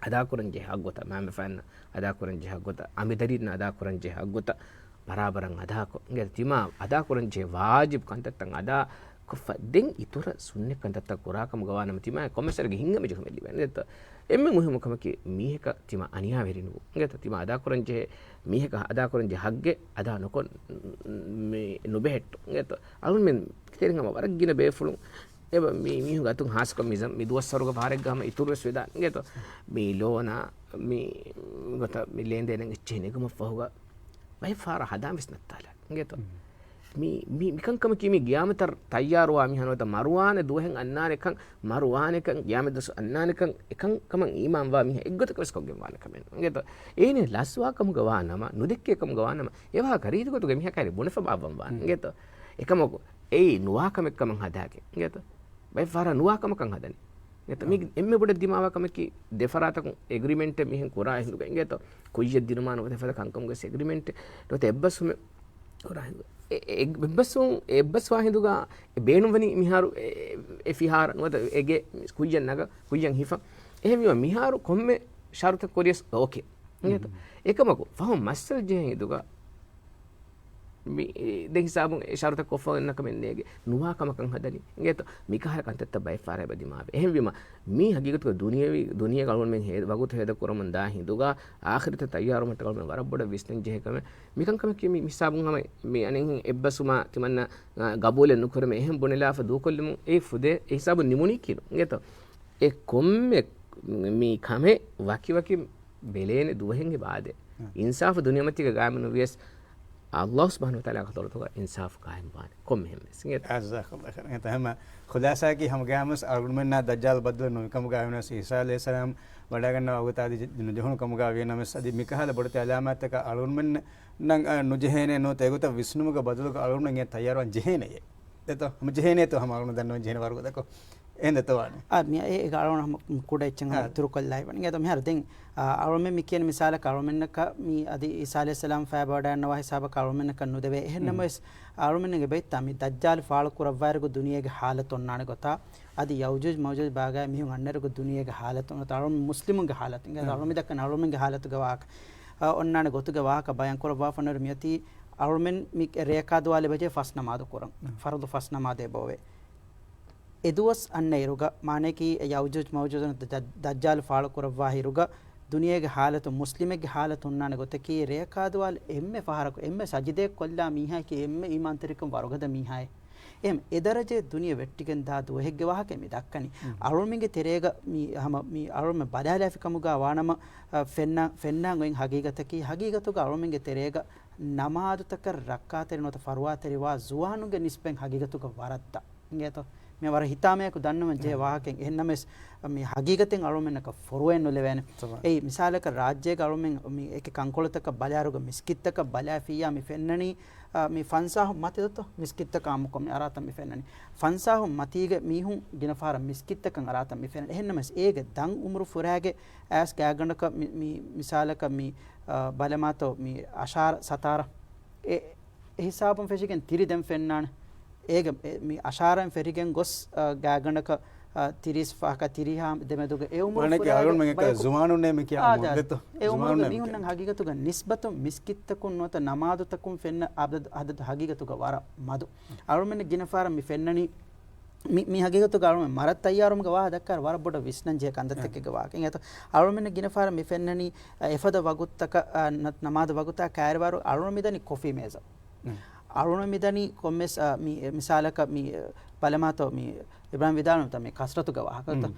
އަދާކުރަން ޖެހޭ ހައްގުތައް، މައިންބަފައިންނަށް އަދާކުރަން ޖެހޭ ހައްގުތައް، އަނބިދަރިންނަށް އަދާކުރަން ޖެހޭ ހައްގުތައް، ބަރާބަރަށް އަދާކޮށް، އިނގޭތޯ؟ ތިމާ އަދާކުރަން ޖެހޭ ވާޖިބު ކަންތައްތައް އަދާކޮށްފަ ދެން އިތުރަށް ސުންނަތް ކަންތައްތައް ކުރާ ކަމުގަ ވާނަމަ ތިމާ ކޮންމެސް ވަރެއްގެ ހިތްހަމަޖެހުމެއް ލިބޭނެ ދެއްތޯ؟ އެންމެ މުހިއްމު ކަމަކީ މީހަކަށް ތިމާ އަނިޔާވެރި ނުވުން. އިނގޭތޯ؟ ތިމާ އަދާކުރަން ޖެހޭ މީހަކަށް އަދާކުރަން ޖެހޭ ހައްގެއް އަދާ ނުކޮށް މި ނުބެހެއްޓުން. އިނގޭތޯ؟ އަޅުންމެން ތެރެން ހަމަ ވަރަށް ގިނަ ބޭފުޅުން އެބަ މި މީހުން އަތުން ހާސްކޮށް މި ޒަ-، މި ދުވަސްވަރުގަ ފަހަރެއްގަ ހަމަ އިތުރުވެސް ވެދާނެ. އިނގޭތޯ؟ މި ލޯނާ މި ގޮތަށް މި ލޭންދޭނެއް އެއްޗެހި ނެގުމަށްފަހުގަ ބައެއް ފަހަރަށް ހަދާން ވެސް ނައްތާލާ. އިނގޭތޯ؟ މި، މި، މިކަންކަމަކީ މި ގިޔާމަތަށް ތައްޔާރުވާ މީހާ ނުވަތަ މަރުވާނެ ދުވަހެއް އަންނާނެކަން، މަރުވާނެކަން، ގިޔާމަތް ދުވަސް އަންނާނެކަން، އެކަން ކަމަށް އީމާންވާ މީހާ އެއްގޮތަކަށް ވެސް ކޮށްގެން ވާނެ ކަމެއް ނޫން. އިނގޭތޯ؟ އޭނެ ލަސްވާ ކަމުގަ ވާ ނަމަ، ނުދެއްކޭ ކަމުގަ ވާ ނަމަ، އެވާހަކަ ރީތި ގޮތުގަ މީހަކާ ބުނެފަ ބާއްވަން ވާނެ. އިނގޭތޯ؟ އެކަމަކު، އެއީ ނުވާ ކަމެއް ކަމަށް ހަދާގެން. އިނގޭތޯ؟ ބައެއް ފަހަރަށް ނުވާ ކަމަކަށް ހަދަނީ. އެތަ މީ އެންމެ ބޮޑަށް ދިމާވާ ކަމަކީ، ދެ ފަރާތަކުން އެގްރިމެންޓެއް މިހެން ކުރާ ހިނދުގަ އިނގޭތޯ؟ ކުއްޔަށް ދިނުމާ ނުވަތަ ފަދަ ކަންކަމުގެ އެގްރިމެންޓެއް ނުވަތަ އެއްބަސްވުމެއް ކުރާ ހިނދު. އެ، އެ، އެއްބަސްވުން، އެއްބަސްވާ ހިނދުގަ އެ ބޭނުންވަނީ މިހާރު އެ، އެ ފިހާރަ ނުވަތަ އެގެ ކުއްޔަށް ނަގަ، ކުއްޔަށް ހިފަ. އެހެންވީމަ މިހާރު ކޮންމެ ޝަރުތެއް ކުރިޔަސް އޯކޭ. އިނގޭތޯ؟ އެކަމަކު ފަހުން މައްސަލަ ޖެހޭ ހިނދުގަ މި، ދެން ހިސާބުން އެ ޝަރުތައް ކޮށްފަ އޮންނަ ކަމެއް ނޭގެ. ނުވާ ކަމަކަށް ހަދަނީ. އިނގޭތޯ؟ މިކަހަލަ ކަންތައްތައް ބައެއް ފަހަރަށް އެބަ ދިމާވޭ. އެހެންވީމަ، މީ ހަގީގަތުގަ ދުނިޔެވީ، ދުނިޔޭގަ އަޅުގަނޑުމެން ހޭ-، ވަގުތު ހޭދަ ކުރަމުން ދާ ހިނދުގަ، އާޚިރަތަށް ތައްޔާރުވުމަށްޓަކައި އަޅުގަނޑުމެން ވަރަށް ބޮޑަށް ވިސްނަން ޖެހޭ ކަމެއް. މިކަންކަމަކީ މި ހިސާބުން ހަމަ މި އަނެއް އެއްބަސްވުމާ ތިމަންނަ، އާ، ގަބޫލެއް ނުކުރެމެ އެހެން ބުނެލާފަ ދޫކޮށްލުމުން އެ ފުދޭ، އެ ހިސާބުން ނިމުނީކީ ނޫން. އިނގޭތޯ؟ އެ ކޮންމެ މި ކަމެއް ވަކިވަކި ބެލޭނެ ދުވަހެއް އެބަ އާދޭ. އާ. އިންސާފު ދުނިޔެމަތީގަ ގާއިމުނުވިޔަސް، އައްލާހު ސުބްޙާނަހު ވަތަޢާލާގެ ޙަޟްރަތުގަ އިންސާފު ގާއިމުވާނެ ކޮންމެހެން ވެސް. އިނގޭތަ؟ ޖަޒާކައްލާހު ޚައިރަން. އެތަ ހަމަ ޚުލާސާއަކީ ހަމަ ގާމުސް އަޅުގަނޑުމެންނާ ދައްޖާލު ބައްދަލު ނުވި ކަމުގަ ވެސް އީސާ ޢަލައިހިއްސަލާމް ވަޑައިގަންނަވާ ވަގުތާ އަދި ނުޖެހުނު ކަމުގަ ވިޔަ ނަމަވެސް އަދި މިކަހަލަ ބޮޑެތި ޢަލާމާތްތަކަށް އަޅުގަނޑުމެންނަށް ނޫންތެ އެގޮތަށް ވިސްނުމުގެ ބަދަލުގަ އަޅުގަނޑުމެން ތައްޔާރުވާން ޖެހޭނެޔޭ. އެތަ ހަމަ ޖެހޭނޭތޯ ހަމަ އަޅުގަނޑު ދަންނަވަން ޖެހޭނެ ވަރުގަދަކޮށް. އެހެން ދެތޯ ވާނެ؟ އާ، މި އެ، އެ އަޅުގަނޑު ހަމަ ކުޑަ އެއްޗެއް ހަމަ އާ. އިތުރުކޮށްލާ އިވަން. އިނގޭތޯ މިހާރު ދެން، އާ، އަޅުމެން މި ކިޔަން މިސާލަކަށް އަޅުމެންނަކަށް މި އަދި އީސާ ޢަލައިހިއްސަލާމް ފައިބަވަޑައިގަންނަވާ ހިސާބަކަށް އަޅުމެންނަކަށް ނުދެވޭ. އެހެން ނަމަވެސް އަޅުމެންގެ ބައިތާ މި ދައްޖާލު ފާޅު ކުރައްވާއިރުގަ ދުނިޔޭގެ ހާލަތު އޮންނާނެ ގޮތާ، އަދި ޔައުޖޫޖް މައުޖޫޖް ބާގާ މީހުން އަންނައިރުގަ ދުނިޔޭގެ ހާލަތު އޮންނަތާ އަޅުމެން މުސްލިމުންގެ ހާލަތު. އިނގޭތޯ އާ. އަޅުމެން ދައްކަން އަޅުމެންގެ ހާލަތުގެ ވާހަކަ، އާ، އޮންނާނެ ގޮތުގެ ވާހަކަ ބަޔާން ކުރައްވާފަ ނުވަތަ މިއޮތީ އަޅުމެން މި ރޭކާދުވާލެ ބެޖޭ ފަސް ނަމާދު ކުރަން. އާ. ފަރުޟު ފަސް ނަމާދެއް އެބައޮވޭ. އެ ދުވަސް އަންނައިރުގަ، މާނައަކީ އެ ޔައުޖޫޖް މައުޖޫޖު ދައްޖާލު ފާޅު ކުރައްވާ އިރުގަ، ދުނިޔޭގެ ހާލަތު، މުސްލިމެއްގެ ހާލަތު ހުންނާނެ ގޮތަކީ، ރޭކާދުވާލު އެންމެ ފަހަރަކު، އެންމެ ސަޖިދައެއް ކޮށްލާ މީހާއަކީ އެންމެ އީމާންތެރިކަން ވަރުގަދަ މީހާއޭ. އެހެން އެ ދަރަޖައެއް ދުނިޔެ ވެއްޓިގެން ދާ ދުވަހެއްގެ ވާހަކަ މި ދައްކަނީ. އަޅުމެންގެ ތެރޭގަ މި ހަމަ މި އަޅުމެން ބަލާލާފި ކަމުގަ ވާނަމަ، އަ، ފެންނާ، ފެންނާން އޮތް ހަގީގަތަކީ، ހަގީގަތުގަ އަޅުމެންގެ ތެރޭގަ ނަމާދުތަކަށް ރައްކާތެރި ނުވަތަ ފަރުވާތެރިވާ ޒުވާނުންގެ ނިސްބަތް ހަގީގަތުގަ ވަރަށް ދަށް. އިނގޭތޯ؟ މި ވަރަށް ހިތާމަޔަކު ދަންނަވަން ޖެހޭ އެ. ވާހަކައެއް. އެހެންނަމަވެސް، މި ހަގީގަތެއް އަޅުމެންނަކަށް ފޮރުވައެއް ނުލެވޭނެ. ތަމާ. އެއީ، މިސާލަކަށް ރާއްޖޭގަ އަޅުމެން މި އެކި ކަންކޮޅުތަކަށް ބަލާއިރުގަ މިސްކިތްތަކަށް ބަލާފިއްޔާ މި ފެންނަނީ، އާ، މި ފަންސާހުން މަތި ދޯ؟ މިސްކިތްތަކަށް އާއްމުކޮށް މި އަރާތަން މި ފެންނަނީ. ފަންސާހުން މަތީގެ މީހުން ގިނަ ފަހަރަށް މިސްކިތްތަކަށް އަރާތަން މި ފެންނަނީ. އެހެންނަމަވެސް އޭގެ ދަށް އުމުރު ފުރާގެ އައިސް ގާތްގަނޑަކަށް މި، މި މިސާލަކަށް މި، އާ، ބަލަމާތޯ މި އަށާރަ ސަތާރަ އެ، އެ ހިސާބުން ފެށިގެން ތިރި ދެން ފެންނާނެ. އޭގެ އެ، މި އަށާރައިން ފެށިގެން ގޮސް، އާ، ގާތްގަނޑަކަށް، އާ، ތިރީސް ފަހަކަށް ތިރީހާ ދެމެދުގެ އެ އުމުރު މާނައަކީ ފުރާގެ އަޅުގަނޑުމެން އެކަ ބަޔަކު ޒުވާނުންނޭ މި ކިޔާ އާ، އުމުރު ދާ. ދެތޯ؟ އެ އުމުރުގެ ޒުވާނުންނޭ މި މީހުންނަށް ކިޔާ. ހަގީގަތުގަ ނިސްބަތުން މިސްކިތްތަކުން ނުވަތަ ނަމާދުތަކުން ފެންނަ އަދަދު، އަދަދު ހަގީގަތުގަ ވަރަށް މަދު. އަޅުމެން ގިނަ ފަހަރަށް މި ފެންނަނީ މި، މި ހަގީގަތުގަ އަޅުމެން މަރަށް ތައްޔާރުވުމުގެ ވާހަކަ ދައްކާ ވަރަށް ބޮޑަށް ވިސްނަން ޖެހޭ ކަންތައްތަކެއްގެ ވާހަކަ. އެނގޭތޯ؟ އަޅުމެން ގިނަ ފަހަރަށް މި ފެންނަނީ، އަ، އެފަދަ ވަގުތުތަކަށް، އަ، ނަ-، ނަމާދު ވަގުތާ ކައިރިވާއިރު އަޅުމެން މިދަނީ ކޮފީ މޭޒަށް. އަޅުގަނޑު މިދަނީ ކޮންމެސް، އަ، މި، މިސާލަކަށް މި، އަ، ބަލަމާތޯ މި އިބްރާހިމް ވިދާޅުވިތާ މި ކަސްރަތުގެ ވާހަކަ.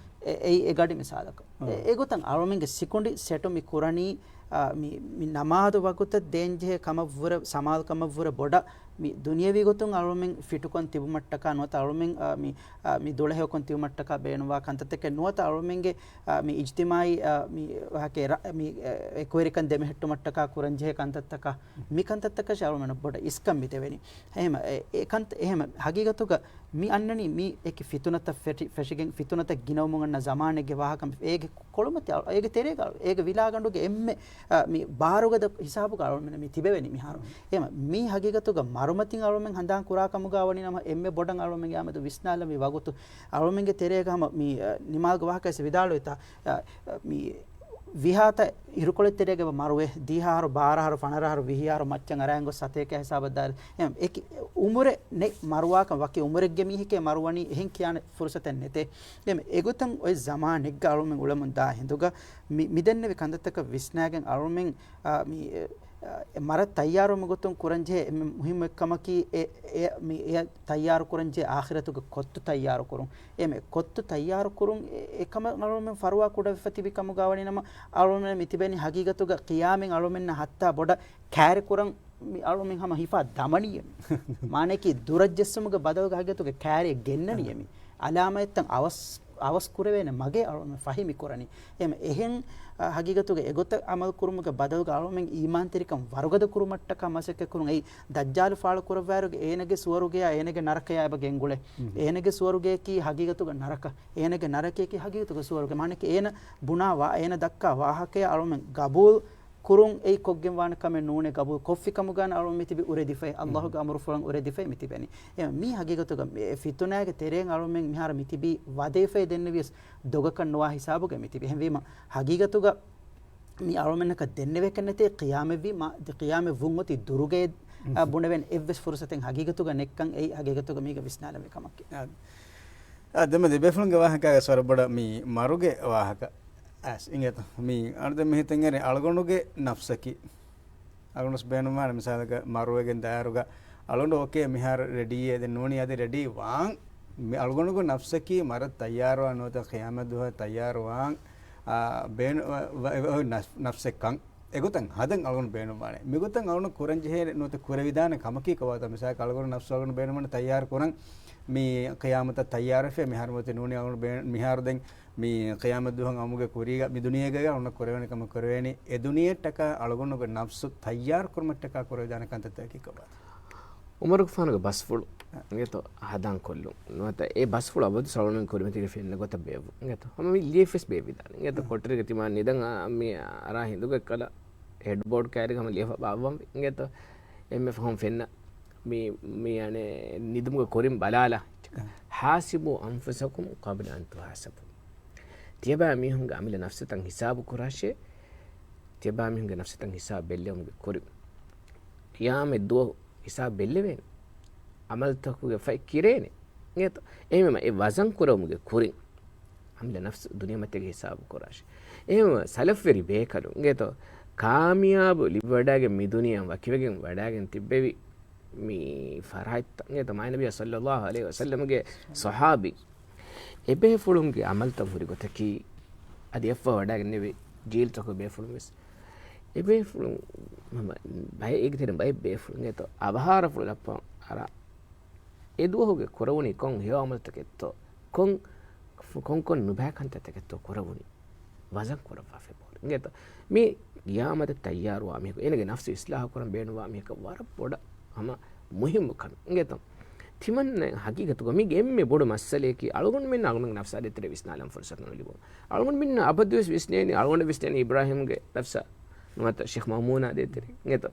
އެ، އެއީ އެ ގަޑި މިސާލަކަށް. އެ، އެގޮތަށް އަޅުމެންގެ ސިކުނޑި ސެޓު މި ކުރަނީ، އަ، މި، މި ނަމާދު ވަގުތަށް ދޭންޖެހޭ ކަމަށްވުރެ، ސަމާލު ކަމަށްވުރެ ބޮޑަށް މި ދުނިޔަވީ ގޮތުން އަޅުމެން ފިޓުކޮން ތިބުމަށްޓަކާ ނުވަތަ އަޅުމެން، އަ، މި، އަ، މި ދުޅަހެޔޮކޮން ތިބުމަށްޓަކާ ބޭނުންވާ ކަންތައްތަކެއް ނުވަތަ އަޅުމެންގެ، އަ، މި އިޖްތިމާއީ، އަ، މި ވާހަކަ ރަ-، މި، އެ، އެކުވެރިކަން ދެމެހެއްޓުމަށްޓަކާ ކުރަންޖެހޭ ކަންތައްތަކާ މި ކަންތައްތަކަށް އަޅުމެންނަށް ބޮޑަށް އިސްކަން މި ދެވެނީ. އެހެމަ، އެ، އެ ކަންތައް، އެހެމަ، ހަގީގަތުގަ މި އަންނަނީ މި އެކި ފިތުނަތައް ފެށި، ފެށިގެން ފިތުނަތައް ގިނަވަމުން އަންނަ ޒަމާނެއްގެ ވާހަކަ އޭގެ ކޮޅުމަތި އަޅު-، އޭގެ ތެރޭގަ އަޅު-، އޭގެ ވިލާގަނޑުގެ އެންމެ، އަ، މި ބާރުގަދަ ހިސާބުގަ އަޅުމެން މި ތިބެވެނީ މިހާރު. އެހެމަ، މީ ހަގީގަތުގަ މަރުމަތިން އަޅުމެން ހަނދާން ކުރާ ކަމުގަ ވަނީ ނަމަ އެންމެ ބޮޑަށް އަޅުމެންގެ އާމެދު ވިސްނާލަން މި ވަގުތު އަޅުމެންގެ ތެރޭގަ ހަމަ މި، އަ، ނިމާލްގެ ވާހަކަ އެސް ވިދާޅުވިތާ، އަ، މި ވިހާތަ އިރުކޮޅެއް ތެރޭގަ މަރުވޭ، ދީހަ އަހަރު، ބާރަ އަހަރު، ފަނަރަ އަހަރު، ވިހި އަހަރު މައްޗަށް އަރާން ގޮސް ސަތޭކަ ހިސާބަށް ދާއިރު. އެހެން އެކި އުމުރެއް ނެތް މަރުވާކަން، ވަކި އުމުރެއްގެ މީހެކޭ މަރުވަނީ އެހެން ކިޔާނެ ފުރުސަތެއް ނެތޭ. އެހެން އެގޮތަށް އޮތް ޒަމާނެއްގަ އަޅުމެން އުޅެމުން ދާ ހިނދުގަ މި، މިދެންނެވި ކަންތައްތަކަށް ވިސްނާގެން އަޅުމެން، އާ، މި، އެ، އެ، މަރަށް ތައްޔާރުވުމުގެ ގޮތުން ކުރަންޖެހޭ އެންމެ މުހިއްމު އެއްކަމަކީ، އެ، އެ، މި، އެ ތައްޔާރު ކުރަންޖެހޭ އާޚިރަތުގެ ކޮއްތު ތައްޔާރު ކުރުން. އެ މެ ކޮއްތު ތައްޔާރު ކުރުން، އެ، އެކަމަށް އަޅުމެން ފަރުވާ ކުޑަވެފަ ތިބި ކަމުގަ ވަނީ ނަމަ، އަޅުމެން މި ތިބެނީ ހަގީގަތުގަ ޤިޔާމެއް އަޅުމެންނަށް ހައްތާ ބޮޑަށް ކާރި ކުރަން މި އަޅުމެން ހަމަ ހިފާ ދަމަނީއެ މި. މާނައަކީ ދުރަށް ޖެއްސުމުގެ ބަދަލުގަ ހަގީގަތުގަ ކާރިއެއް ގެންނަނީއެ މި. އަލާމަތްތައް އަވަސް އަވަސް ކުރެވޭނެ މަގެއް އަޅުމެން ފަހި މި ކުރަނީ. އެހެން، އެހެން، އަ، ހަގީގަތުގަ އެގޮތަށް އަމަލު ކުރުމުގެ ބަދަލުގަ އަޅުމެން އީމާންތެރިކަން ވަރުގަދަ ކުރުމަށްޓަކާ މަސައްކަތް ކުރުން. އެއީ ދައްޖާލު ފާޅު ކުރައްވާއިރުގެ އޭނަގެ ސުވަރުގެއާ އޭނަގެ ނަރަކަޔާ އެބަ ގެންގުޅޭ. އޭނަގެ ސުވަރުގެއަކީ ހަގީގަތުގަ ނަރަކަ. އޭނަގެ ނަރަކަޔަކީ ހަގީގަތުގަ ސުވަރުގެ. މާނައަކީ އޭނަ ބުނާ ވާ، އޭނަ ދައްކާ ވާހަކަޔާ އަޅުމެން ގަބޫލު ކުރުން އެއީ ކޮށްގެން ވާނެ ކަމެއް ނޫނޭ، ގަބޫލު ކޮށްފި ކަމުގައި އަޅުމެން މިތިބީ އުރެދިފައި، އައްލާހުގެ އަމުރުފުޅަށް އުރެދިފައި މިތިބެނީ. އެ މީ ހަގީގަތުގަ މި ފިތުނާގެ ތެރެއިން އަޅުމެން މިހާރު މިތިބީ ވަދެވިފައި ދެންނެވިޔަސް ދޮގަކަށް ނުވާ ހިސާބުގަ މިތިބީ. އެހެންވީމަ ހަގީގަތުގަ މި އަޅުމެންނަކަށް ދެންނެވޭކަށް ނެތޭ ޤިޔާމަތްވީ މާ، ދެ ޤިޔާމަތް ވުން އޮތީ ދުރުގައޭ، އަ، ބުނެވެން އެއްވެސް ފުރުސަތެއް ހަގީގަތުގަ ނެތްކަން އެއީ ހަގީގަތުގަ މީގަ ވިސްނާލެވޭ ކަމަކީ. އާ، ދެމެ ދެބޭފުޅުންގެ ވާހަކާގެ ސޮރަ ބޮޑަށް މި މަރުގެ ވާހަކަ. އަސް އިނގޭތަ؟ މި އަނދަ މިހިތެންގެ އަޅުގަނޑުގެ ނަފްސަކީ. އަޅުގަނޑުސް ބޭނުންވާނެ މިސާލަކަށް މަރުވެގެން ދާއިރުގަ އަޅުގަނޑު އޯކޭ މިހާރު ރެޑީއޭ ދެން ނޫނީ އަދި ރެޑީ ވާން. މި އަޅުގަނޑުގެ ނަފްސަކީ މަރަށް ތައްޔާރުވާން ނުވަތަ ޤިޔާމަތް ދުވަހަށް ތައްޔާރުވާން، އާ، ބޭނު-، ވަ-، ވަ-، ވަ-، ނަފް-، ނަފްސެއްކަން. އެގޮތަށް ހަދަން އަޅުގަނޑު ބޭނުންވާނެ. މިގޮތަށް އަޅުގަނޑު ކުރަންޖެހޭ ނުވަތަ ކުރެވިދާނެ ކަމަކީ ކޮބާތޯ؟ މިސާލަކަށް އަޅުގަނޑު ނަފްސު އަޅުގަނޑު ބޭނުންވާނެ ތައްޔާރު ކުރަން މި ޤިޔާމަތަށް ތައްޔާރުވެފަ މިހާރު މަތި ނޫނީ އަޅުގަނޑު ބޭ-، މިހާރު ދެން މި ޤިޔާމަތް ދުވަހަށް އައުމުގެ ކުރީގަ މި ދުނިޔޭގަ އަޅުގަނޑު ކުރެވޭނެ ކަމެއް ކުރެވޭނީ. އެ ދުނިޔެއަށްޓަކާ އަޅުގަނޑުގެ ނަފްސު ތައްޔާރު ކުރުމަށްޓަކާ ކުރެވިދާނެ ކަންތައްތަކަކީ ކޮބާތޯ؟ ޢުމަރުގެފާނުގެ ބަސްފުޅު އިނގޭތޯ ހަދާން ކޮށްލުން. ނުވަތަ އެ ބަސްފުޅު އަބަދު ސަޅުން ކުރިމަތީގެ ފެންނަ ގޮތަށް ބޭއްވުން. އިނގޭތޯ ހަމަ މި ލިޔެފިސް ބޭއްވިދާނެ. އިނގޭތޯ ކޮޓަރީގަ ތިމާ ނިދަން އާ، މި އަރާ ހިނދުގެ ކަލަ ހެޑްބޯޑް ކައިރިގަ ހަމަ ލިޔެފަ ބާއްވަން. އިނގޭތޯ އެންމެ ފަހުން ފެންނަ މި، މި އަނެ ނިދުމުގެ ކުރިން ބަލާލާ. ހާސިބޫ އަންފުސަކުމް ޤަބްލަ އަން ތުހާސަބޫ. ތިޔަބާ މީހުންގެ އަމިއްލަ ނަފްސަތައް ހިސާބު ކުރާށޭ. ތިޔަބާ މީހުންގެ ނަފްސަތައް ހިސާބު ބެއްލެވުމުގެ ކުރިން. ޤިޔާމަތް ދުވަހު ހިސާބު ބެއްލެވޭނެ. އަމަލުތަކުގެ ފަތް ކިރޭނެ. އިނގޭތޯ؟ އެހެންވީމަ އެ ވަޒަން ކުރެވުމުގެ ކުރިން އަމިއްލަ ނަފްސު ދުނިޔެމަތީގަ ހިސާބު ކުރާށޭ. އެހެންވީމަ ސަލަފްވެރި ބޭކަލުން އިނގޭތޯ ކާމިޔާބު ލިބިވަޑައިގެން މި ދުނިޔެއިން ވަކިވެގެން ވަޑައިގެން ތިއްބެވި މި ފަރާތްތައް އިނގޭތޯ މާތް ނަބިއްޔާ ޞައްލައްލާހު ޢަލައިހި ވަސައްލަމްގެ ޞަޙާބީ އެބޭފުޅުންގެ އަމަލުތައް ހުރި ގޮތަކީ، އަދި އެއްފަހަރު ވަޑައިގެންނެވި ޖީލްތަކުގެ ބޭފުޅުން ވެސް. އެބޭފުޅުން ހަމަ ބައެއް އޭގެ ތެރެއިން ބައެއް ބޭފުޅުން އިނގޭތޯ އަވަހާރަފުޅު ލައްޕަން އަރާ، އެ ދުވަހުގެ ކުރެވުނީ ކޮން ހެޔޮ އަމަލުތަކެއްތޯ، ކޮން، ކޮން ކޮން ނުބައި ކަންތައްތަކެއްތޯ ކުރެވުނީ. ވަޒަން ކުރައްވާފަ ބޯރި. އިނގޭތޯ؟ މި ޤިޔާމަތަށް ތައްޔާރުވާ މީހަކު، އޭނަގެ ނަފްސު އިޞްލާޙު ކުރަން ބޭނުންވާ މީހަކަށް ވަރަށް ބޮޑަށް ހަމަ މުހިއްމު ކަމެއް. އިނގޭތޯ؟ ތިމަންނަ ހަގީގަތުގަ މީގެ އެންމެ ބޮޑު މައްސަލަޔަކީ، އަޅުގަނޑުމެން އަޅުގަނޑުގެ ނަފްސާ ދޭތެރޭ ވިސްނާލަން ފުރުޞަތު ނުލިބުން. އަޅުގަނޑުމެން އަބަދުވެސް ވިސްނޭނީ، އަޅުގަނޑަށް ވިސްނޭނީ އިބްރާހީމްގެ ނަފްސާ ނުވަތަ ޝޭޚް މައުމޫނާ ދޭތެރޭ. އިނގޭތޯ؟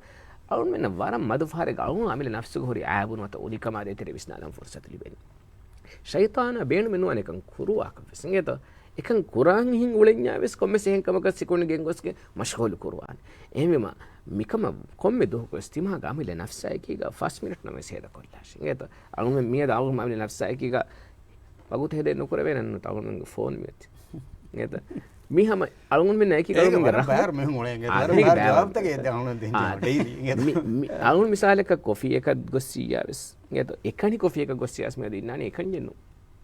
އަޅުގަނޑުމެންނަށް ވަރަށް މަދު ފަހަރެއްގަ އަޅުގަނޑު އަމިއްލަ ނަފްސުގަ ހުރި އައިބު ނުވަތަ އުނިކަމާ ދޭތެރޭ ވިސްނާލަން ފުރުޞަތު ލިބޭނީ. ޝައިޠާނާ ބޭނުމެއް ނުވާނެ އެކަން ކުރުވާކަށް ވެސް. އިނގޭތޯ؟ އެކަން ކުރާން ހިން އުޅެންޏާ ވެސް ކޮންމެސް އެހެން ކަމަކަށް ސިކުނޑި ގެންގޮސްގެން މަޝްޣޫލު ކުރުވާނެ. އެހެންވީމަ، މިކަމަށް ކޮންމެ ދުވަހަކު ވެސް ތިމާގެ އަމިއްލަ ނަފްސާއެކީގަ ފަސް މިނެޓް ނަމަވެސް ހޭދަކޮށްލާށޭ. އިނގޭތޯ؟ އަޅުގަނޑުމެން މިއަދު އަޅުގަނޑު އަމިއްލަ ނަފްސާއެކީގަ ވަގުތު ހޭދައެއް ނުކުރެވޭނެ ނުވަތަ އަޅުގަނޑުމެންގެ ފޯން މިއޮތީ. އިނގޭތޯ؟ މި ހަމަ އަޅުގަނޑުމެންނަށް އެކީ އޭގެ އަޅުގަނޑުމެންގެ ވަރަށް ރަހުމަތް. ބައިވަރު މީހުން އުޅޭ އިނގޭތޯ؟ އާ، ވަރަށް އޭގެ ބައިވަރު ބައިވަރު. ޖަވާބުތަކެއް އާ، ދެން އަޅުގަނޑު މި-، މި-، މި-، އަޅުގަނޑު މިސާލަކަށް ކޮފީ އެކަށް ގޮއްސިއްޔާ ވެސް. އިނގޭތޯ؟ އެކަނި ކޮފީއަކަށް ގޮއްސިޔާސް މިއަދު އިންނާނީ އެކަންޏެއްނު.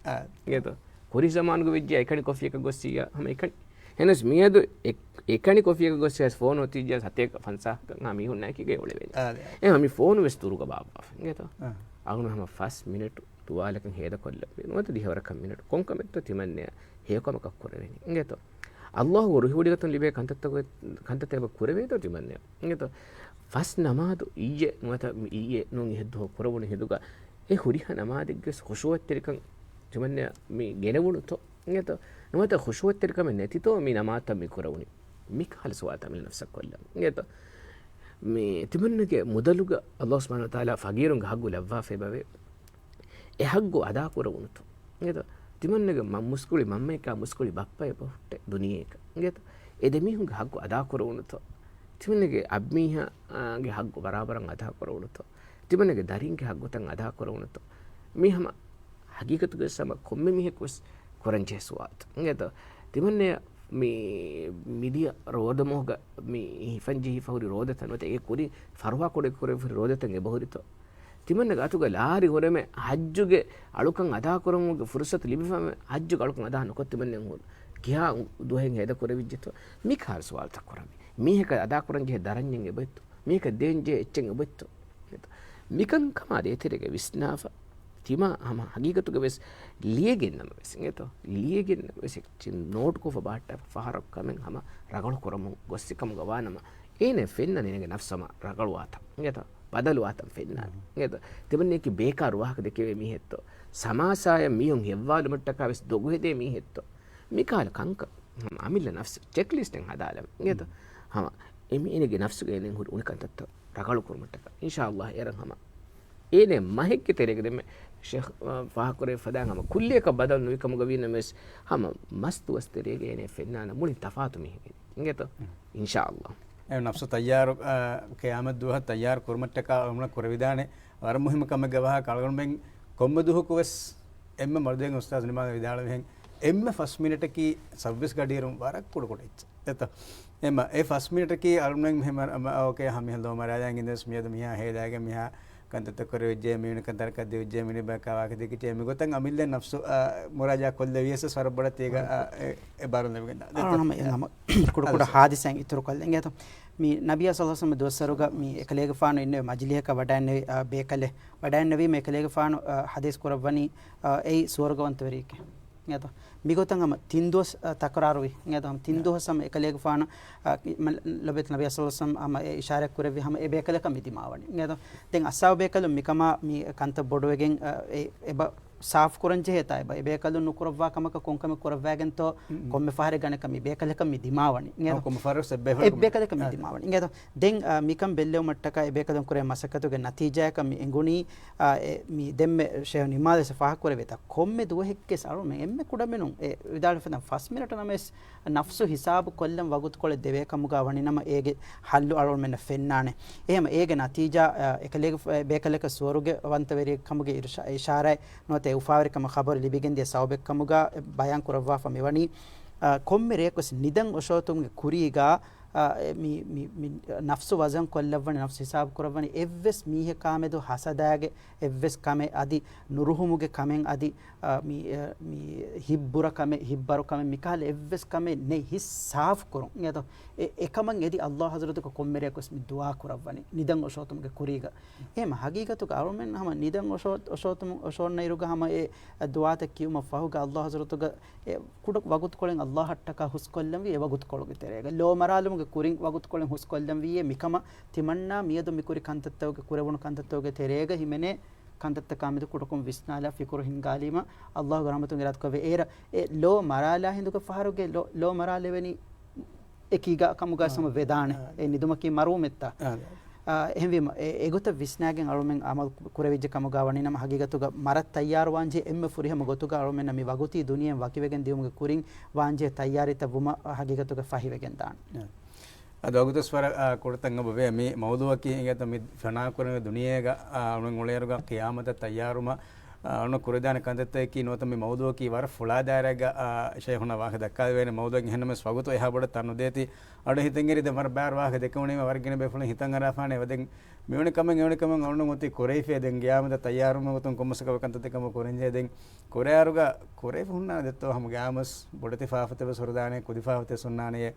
އާ. އިނގޭތޯ؟ ކުރީ ޒަމާނުގަ ވެއްޖެ އެކަނި ކޮފީއަކަށް ގޮއްސިއްޔާ ހަމަ އެކަނި. އެހެނަސް މިއަދު އެ-، އެކަނި ކޮފީއަކަށް ގޮއްސިޔާސް ފޯނު އޮތިއްޔާ ސަތޭކަ ފަންސާހަކަށް މީހުންނާއެކީގަ އުޅެވޭނެ. އާ، އާ. އެ ހަމަ މި ފޯނު ވެސް ދުރުގަ ބާއްވާފަ. އިނގޭތޯ؟ އާ. އަޅުގަނޑު ހަމަ ފަސް މިނެޓު ދުވާލަކަށް ހޭދަކޮށްލައްވި ނުވަތަ ދިހަވަރަކަށް މިނެޓު ކޮންކަމެއްތޯ ތިމަންނަޔަށް ހެޔޮކަމަކަށް ކުރެވެނީ. އިނގޭތޯ؟ އައްލާހުގެ ރުހިވޮޑިގަތުން ލިބޭ ކަންތައްތަކެއް، ކަންތައްތަކެއް ކުރެވޭތޯ ތިމަންނަޔަށް. އިނގޭތޯ؟ ފަސް ނަމާދު އިއްޔެ ނުވަތަ މި އިއްޔެ ނޫން އެހެއްދުވަހު ކުރެވުނު ހިނދުގަ އެ ހުރިހާ ނަމާދެއްގެ ވެސް ޚުޝޫޢަތްތެރިކަން ތިމަންނަޔަށް މި ގެނެވުނުތޯ؟ އިނގޭތޯ؟ ނުވަތަ ޚުޝޫޢަތްތެރިކަމެއް ނެތިތޯ މި ނަމާދުތައް މި ކުރެވުނީ؟ މި ކަހަލަ ސުވާލުތައް އަމިއްލަ ނަފްސަށް ކޮށްލަން. އިނގޭތޯ؟ މި ތިމަންނަގެ މުދަލުގަ އައްލާހު ސުބްޙާނަހޫ ވަތަޢާލާ ފަގީރުންގެ ހައްގު ލައްވާފައިބަވޭ. އެ ހައްގު އަދާކުރެވުނުތޯ؟ އިނގޭތޯ؟ ތިމަންނަގެ މަ-، މުސްކުޅި މަންމަޔަކާ މުސްކުޅި ބައްޕައެއް ބަހުއްޓޭ ދުނިޔޭގަ. އިނގޭތޯ؟ އެ ދެމީހުންގެ ހައްގު އަދާކުރެވުނުތޯ؟ ތިމަންނަގެ އަނބިމީހާގެ ހައްގު ބަރާބަރަށް އަދާކުރެވުނުތޯ؟ ތިމަންނަގެ ދަރިންގެ ހައްގުތައް އަދާކުރެވުނުތޯ؟ މީ ހަމަ ހަގީގަތުގަވެސް ހަމަ ކޮންމެ މީހަކުވެސް ކުރަންޖެހޭ ސުވާލުތައް. އިނގޭތޯ؟ ތިމަންނަޔަށް މި މިދިޔަ ރޯދަމަހުގަ މި ހިފަންޖެހިފަ ހުރި ރޯދަތައް ނުވަތަ އޭ ކުރިން ފަރުވާ ކުޑަކުރެވިފަ ހުރި ރޯދަތައް އެބަހުރިތޯ؟ ތިމަންނަގެ އަތުގަ ލާރި ހުރެމެ ޙައްޖުގެ އަޅުކަން އަދާކުރުމުގެ ފުރުޞަތު ލިބިފަމެ ޙައްޖުގެ އަޅުކަން އަދާ ނުކޮށް ތިމަންނަ ހުރި ކިހާ ދުވަހެއް ހޭދަކުރެވިއްޖެތޯ؟ މި ކަހަލަ ސުވާލުތައް ކުރަމޭ. މީހަކަށް އަދާކުރަންޖެހޭ ދަރަންޏެއް އެބައޮތްތޯ؟ މީހަކަށް ދޭންޖެހޭ އެއްޗެއް އެބައޮތްތޯ؟ މިކަންކަމާ ދޭތެރޭގަ ވިސްނާފަ، ތިމާ ހަމަ ހަގީގަތުގަ ވެސް ލިޔެގެން ނަމަވެސް އިނގޭތޯ؟ ލިޔެގެން ނަމަވެސް އެއްޗެއް ނޯޓްކޮށްފަ ބަހައްޓާފަ ފަހަރަކު ކަމެއް ހަމަ ރަގަޅު ކުރަމުން ގޮއްސިކަމުގަ ވާނަމަ، އޭނަ ފެންނަނީ އޭނަގެ ނަފްސަށް ހަމަ ރަގަޅުވާތަން އިނގޭތޯ؟ ބަދަލުވާތަން ފެންނާނެ އިނގޭތޯ؟ ތިމަންނަޔަކީ ބޭކާރު ވާހަކަ ދެކެވޭ މީހެއްތޯ؟ ސަމާސާޔަށް މީހުން ހެއްވާލުމަށްޓަކާ ވެސް ދޮގުހެދޭ މީހެއްތޯ؟ މިކަހަލަ ކަންކަން ހަމަ އަމިއްލަ ނަފްސު ޗެކްލިސްޓެއް ހަދާލަމެ އިނގޭތޯ؟ ހަމަ އެމީހެންގެ ނަފްސުގަ އޭނައަށް ހުރި އުނިކަންތައްތައް ރަގަޅު ކުރުމަށްޓަކާ އިންޝާﷲ އޭރަށް ހަމަ އޭނަ މަހެއްގެ ތެރޭގަ ދެންމެ ޝޭޚް، އާ، ފާހަގަކުރެވިފަދައިން ހަމަ ކުއްލިއަކަށް ބަދަލު ނުވިކަމުގަ ވީނަމަވެސް ހަމަ މަސް ދުވަސް ތެރޭގަ އޭނަ ފެންނާނެ މުޅިން ތަފާތު މީހެއް އިނގޭތޯ؟ އިންޝާﷲ. އެ ނަފްސު ތައްޔާރު، އާ، ޤިޔާމަތް ދުވަހަށް ތައްޔާރު ކުރުމަށްޓަކާ އަޅުގަނޑު ކުރެވިދާނެ ވަރަށް މުހިއްމު ކަމެއްގެ ވާހަކަ. އަޅުގަނޑުމެން ކޮންމެ ދުވަހަކު ވެސް އެންމެ މަރުދޭން އުސްތާޒު ނިމާލް ވިދާޅުވިހެން އެންމެ ފަސް މިނެޓަކީ ސައުވީސް ގަޑިއިރުން ވަރަށް ކުޑަކުޑަ އެއްޗެއް. އެތަ؟ އެމަ، އެ ފަސް މިނެޓަކީ އަޅުގަނޑުމެން މިހެން މަ-، މަ-، އޯކޭ، ހަމަ މިހެން ލޯ މަރާލާން އިނދެސް މިއަދު މިހާ ހޭލާގެން މިހާ ކަންތައްތައް ކުރެވިއްޖެ، މީނަ ކަންތައް ދެވިއްޖެ، މީނަ ބައި ކާވާކަ ދެކިއްޖެ، މިގޮތަށް އަމިއްލަ ނަފްސު، އާ، މުރާޖާ ކޮށްލެވިޔަސް ވަރަށް ބޮޑަށް ތީގަ، އާ، އެ، އެ ބާރު ލެވިގެން ދާ. އަޅުގަނޑު ހަމަ އެ ހަމަ ކުޑަ ކުޑަ ހާދިސާއިން އިތުރު ކޮށްލަން އިނގޭތޯ؟ މި ނަބިއްޔާ ޞައްލަﷲު ޢަލައިހި ވަސައްލަމް ދުވަސްވަރުގަ މި އެކަލޭގެފާނު އިންނެވި މަޖިލީހަކަށް ވަޑައިންނެވި، އާ، ބޭކަލެއް ވަޑައިންނެވީމަ އެކަލޭގެފާނު، އާ، ޙަދީޘް ކުރައްވަނީ، އާ، އެއީ ސުވަރުގަވަންތަވެރިއެކޭ. އިނގޭތޯ؟ މިގޮތަށް ހަމަ ތިން ދުވަސް، އަ، ތަކުރާރުވި. އިނގޭތޯ؟ ހަމަ ތިން ދުވަސް ހަމަ އެކަލޭގެފާނަށް، އަ، ކި-، މަ-، ލޮބެތި ނަބީ ސައްލައްލާހު އަލައިހި ވަސައްލަމް ހަމަ އެ އިޝާރާތް ކުރެއްވި ހަމަ އެ ބޭކަލަކަށް މި ދިމާވަނީ. އިނގޭތޯ؟ ދެން އަސްހާބު ބޭކަލުން މިކަމާ މި ކަންތައް ބޮޑުވެގެން، އަ، އެ، އެބަ ސާފު ކުރަން ޖެހޭތާ އެބަ އެ ބޭކަލުން ނުކުރައްވާ ކަމަކަށް ކޮންކަމެއް ކުރައްވާގެންތޯ؟ ކޮންމެ ފަހަރެއް ގަނެކަ މި ބޭކަލަކަށް މި ދިމާވަނީ. އިނގޭތޯ؟ ކޮންމެ ފަހަރެއް އެއް ބޭކަލަކަށް މި ދިމާވަނީ. އިނގޭތޯ؟ ދެން، އަ، މިކަން ބެއްލެވުމަށްޓަކާ އެ ބޭކަލުން ކުރޭ މަސައްކަތުގެ ނަތީޖާއަކަށް މި އެނގުނީ، އާ، އެ، މި ދެންމެ ޝޭހު ނިމާލެސް ފާހަގަކުރެވޭތާ، ކޮންމެ ދުވަހެއްގެސް އަޅުމެން އެންމެ ކުޑަމިނުން އެ ވިދާޅުވިފަދަ ފަސް މިނެޓު ނަމަވެސް ނަފްސު ހިސާބު ކޮށްލަން ވަގުތުކޮޅެއް ދެވޭ ކަމުގަ ވަނިނަމަ އޭގެ ހައްލު އަޅުމެންނަށް ފެންނާނެ. އެހެމަ އޭގެ ނަތީޖާ، އާ، އެކަލޭގެ ފަ-، ބޭކަލަކަށް ސުވަރުގެ ވަންތަވެރިއެއް ކަމުގެ އިރުޝާ-، އިޝާރާތް ނުވަތަ އެ އުފާވެރިކަމަށް ޚަބަރު ލިބިގެންދިޔަ ސަބަބެއް ކަމުގަ ބަޔާން ކުރައްވާފަ މިވަނީ، އާ، ކޮންމެ ރެއަކުވެސް ނިދަން އޮށޯތުމުގެ ކުރީގަ އާ، އެ، މި، މި، މި ނަފްސު ވަޒަން ކޮށްލައްވަނީ، ނަފްސު ހިސާބު ކުރައްވަނީ، އެއްވެސް މީހަކާމެދު ހަސަދާގެ އެއްވެސް ކަމެއް އަދި ނުރުހުމުގެ ކަމެއް އަދި، އާ، މި، އެ، މި ހިތްބުރަ ކަމެއް، ހިތްބަރު ކަމެއް، މިކަހަލަ އެއްވެސް ކަމެއް ނެތް، ހިތް ސާފު ކުރުން. އެދޯ، އެ، އެކަމަށް އެދި އައްލާހު ޙަޟްރަތުގަ ކޮންމެ ރެއަކުވެސް މި ދުޢާ ކުރައްވަނީ، ނިދަން އޮށޯތުމުގެ ކުރީގަ. އެހެމަ ހަގީގަތުގަ އަޅުމެން ހަމަ ނިދަން އޮށޯ-، އޮށޯތުމު-، އޮށޯންނަ އިރުގަ ހަމަ އެ ދުޢާތައް ކިޔުމަށް ފަހުގަ އައްލާހު ޙަޟްރަތުގަ އެ ކުޑަ ވަގުތުކޮޅެއް އައްލާހަށްޓަކާ ހުސްކޮށްލަންވީ އެ ވަގުތުކޮޅުގެ ތެރޭގަ. ލޯ މަރާލުމުގެ ކުރިން ވަގުތުކޮޅެއް ހުސްކޮށްލަންވީއޭ މިކަމަށް ތިމަންނާ މިއަދު މިކުރި ކަންތައްތަކުގެ ކުރެވުނު ކަންތައްތަކުގެ ތެރޭގަ ހިމެނޭ ކަންތައްތަކާމެދު ކުޑަކޮށް ވިސްނާލާ ފިކުރު ހިންގާލީމަ އައްލާހުގެ ރަޙްމަތުން އިރާދަކުރެވޭ. އޭރަށް އެ ލޯ މަރާލާ ހިނދުގެ ފަހަރުގެ ލޯ، ލޯ މަރާލެވެނީ އެކީގަ ކަމުގަ އާ. ސަމަ ވެދާނެ. އާ. އެ ނިދުމަކީ މަރުވުމެއްތާ. އާ. އާ، އެހެންވީމަ، އެ، އެގޮތަށް ވިސްނާގެން އަޅުމެން ޢަމަލު ކުރެވިއްޖެ ކަމުގަ ވަނީ ނަމަ ހަގީގަތުގަ މަރަށް ތައްޔާރުވާންޖެހޭ އެންމެ ފުރިހަމަ ގޮތުގަ އަޅުމެންނަށް މި ވަގުތީ ދުނިޔެއިން ވަކިވެގެން ދިއުމުގެ ކުރިން ވާންޖެހޭ ތައްޔާރީތައް ވުމަށް ހަގީގަތުގަ ފަހިވެގެން ދާނެ. އާ. އަދި ވަގުތުސް ވަރަށް، އާ، ކުޑަތަން އެބަވޭ. މި މައުޟޫއަކީ އިނގޭތޯ މި ފަނާކުރެވޭ ދުނިޔޭގަ، އާ، އަޅުމެން އުޅޭއިރުގަ ޤިޔާމަތަށް ތައްޔާރުވުމަށް އަ، އަޅުން ކުރެދާނެ ކަންތައްތަކަކީ ނުވަތަ މި މައުޟޫއަކީ ވަރަށް ފުޅާ ދާއިރާގަ، އަ، ޝައިޚުނާ ވާހަކަ ދައްކާލެވޭނެ މައުޟޫއެއް އެހެންނަމަވެސް ވަގުތު އެހާ ބޮޑަށް ތަން ނުދޭތީ. އަޅު ހިތަށް އެރި ދެން ވަރަށް ބާރު ވާހަކަ ދެކެވުނީމަ ވަރަށް ގިނަ ބޭފުޅުން ހިތަށް އަރާފާނެ. އެވަ ދެން މިވަނި ކަމެއް، އެވަނި ކަމެއް އަޅުން އޮތީ ކުރެވިފޭ ދެން ގިޔާމަތަށް ތައްޔާރުވުމުގެ ގޮތުން ކޮންމެސް ކަމެއް ކަންތައްތައް ކަމަށް ކުރަންޖެހޭ ދެން ކުރެއަރުގަ ކުރެވި ހުންނާނެ ދެއްތޯ ހަމަ ގިޔާމަސް ބޮޑެތި ފާފަތައް ވެސް ހުރެދާނެ، ކުދި ފާފަތައް ވެސް ހުންނާނެޔޭ.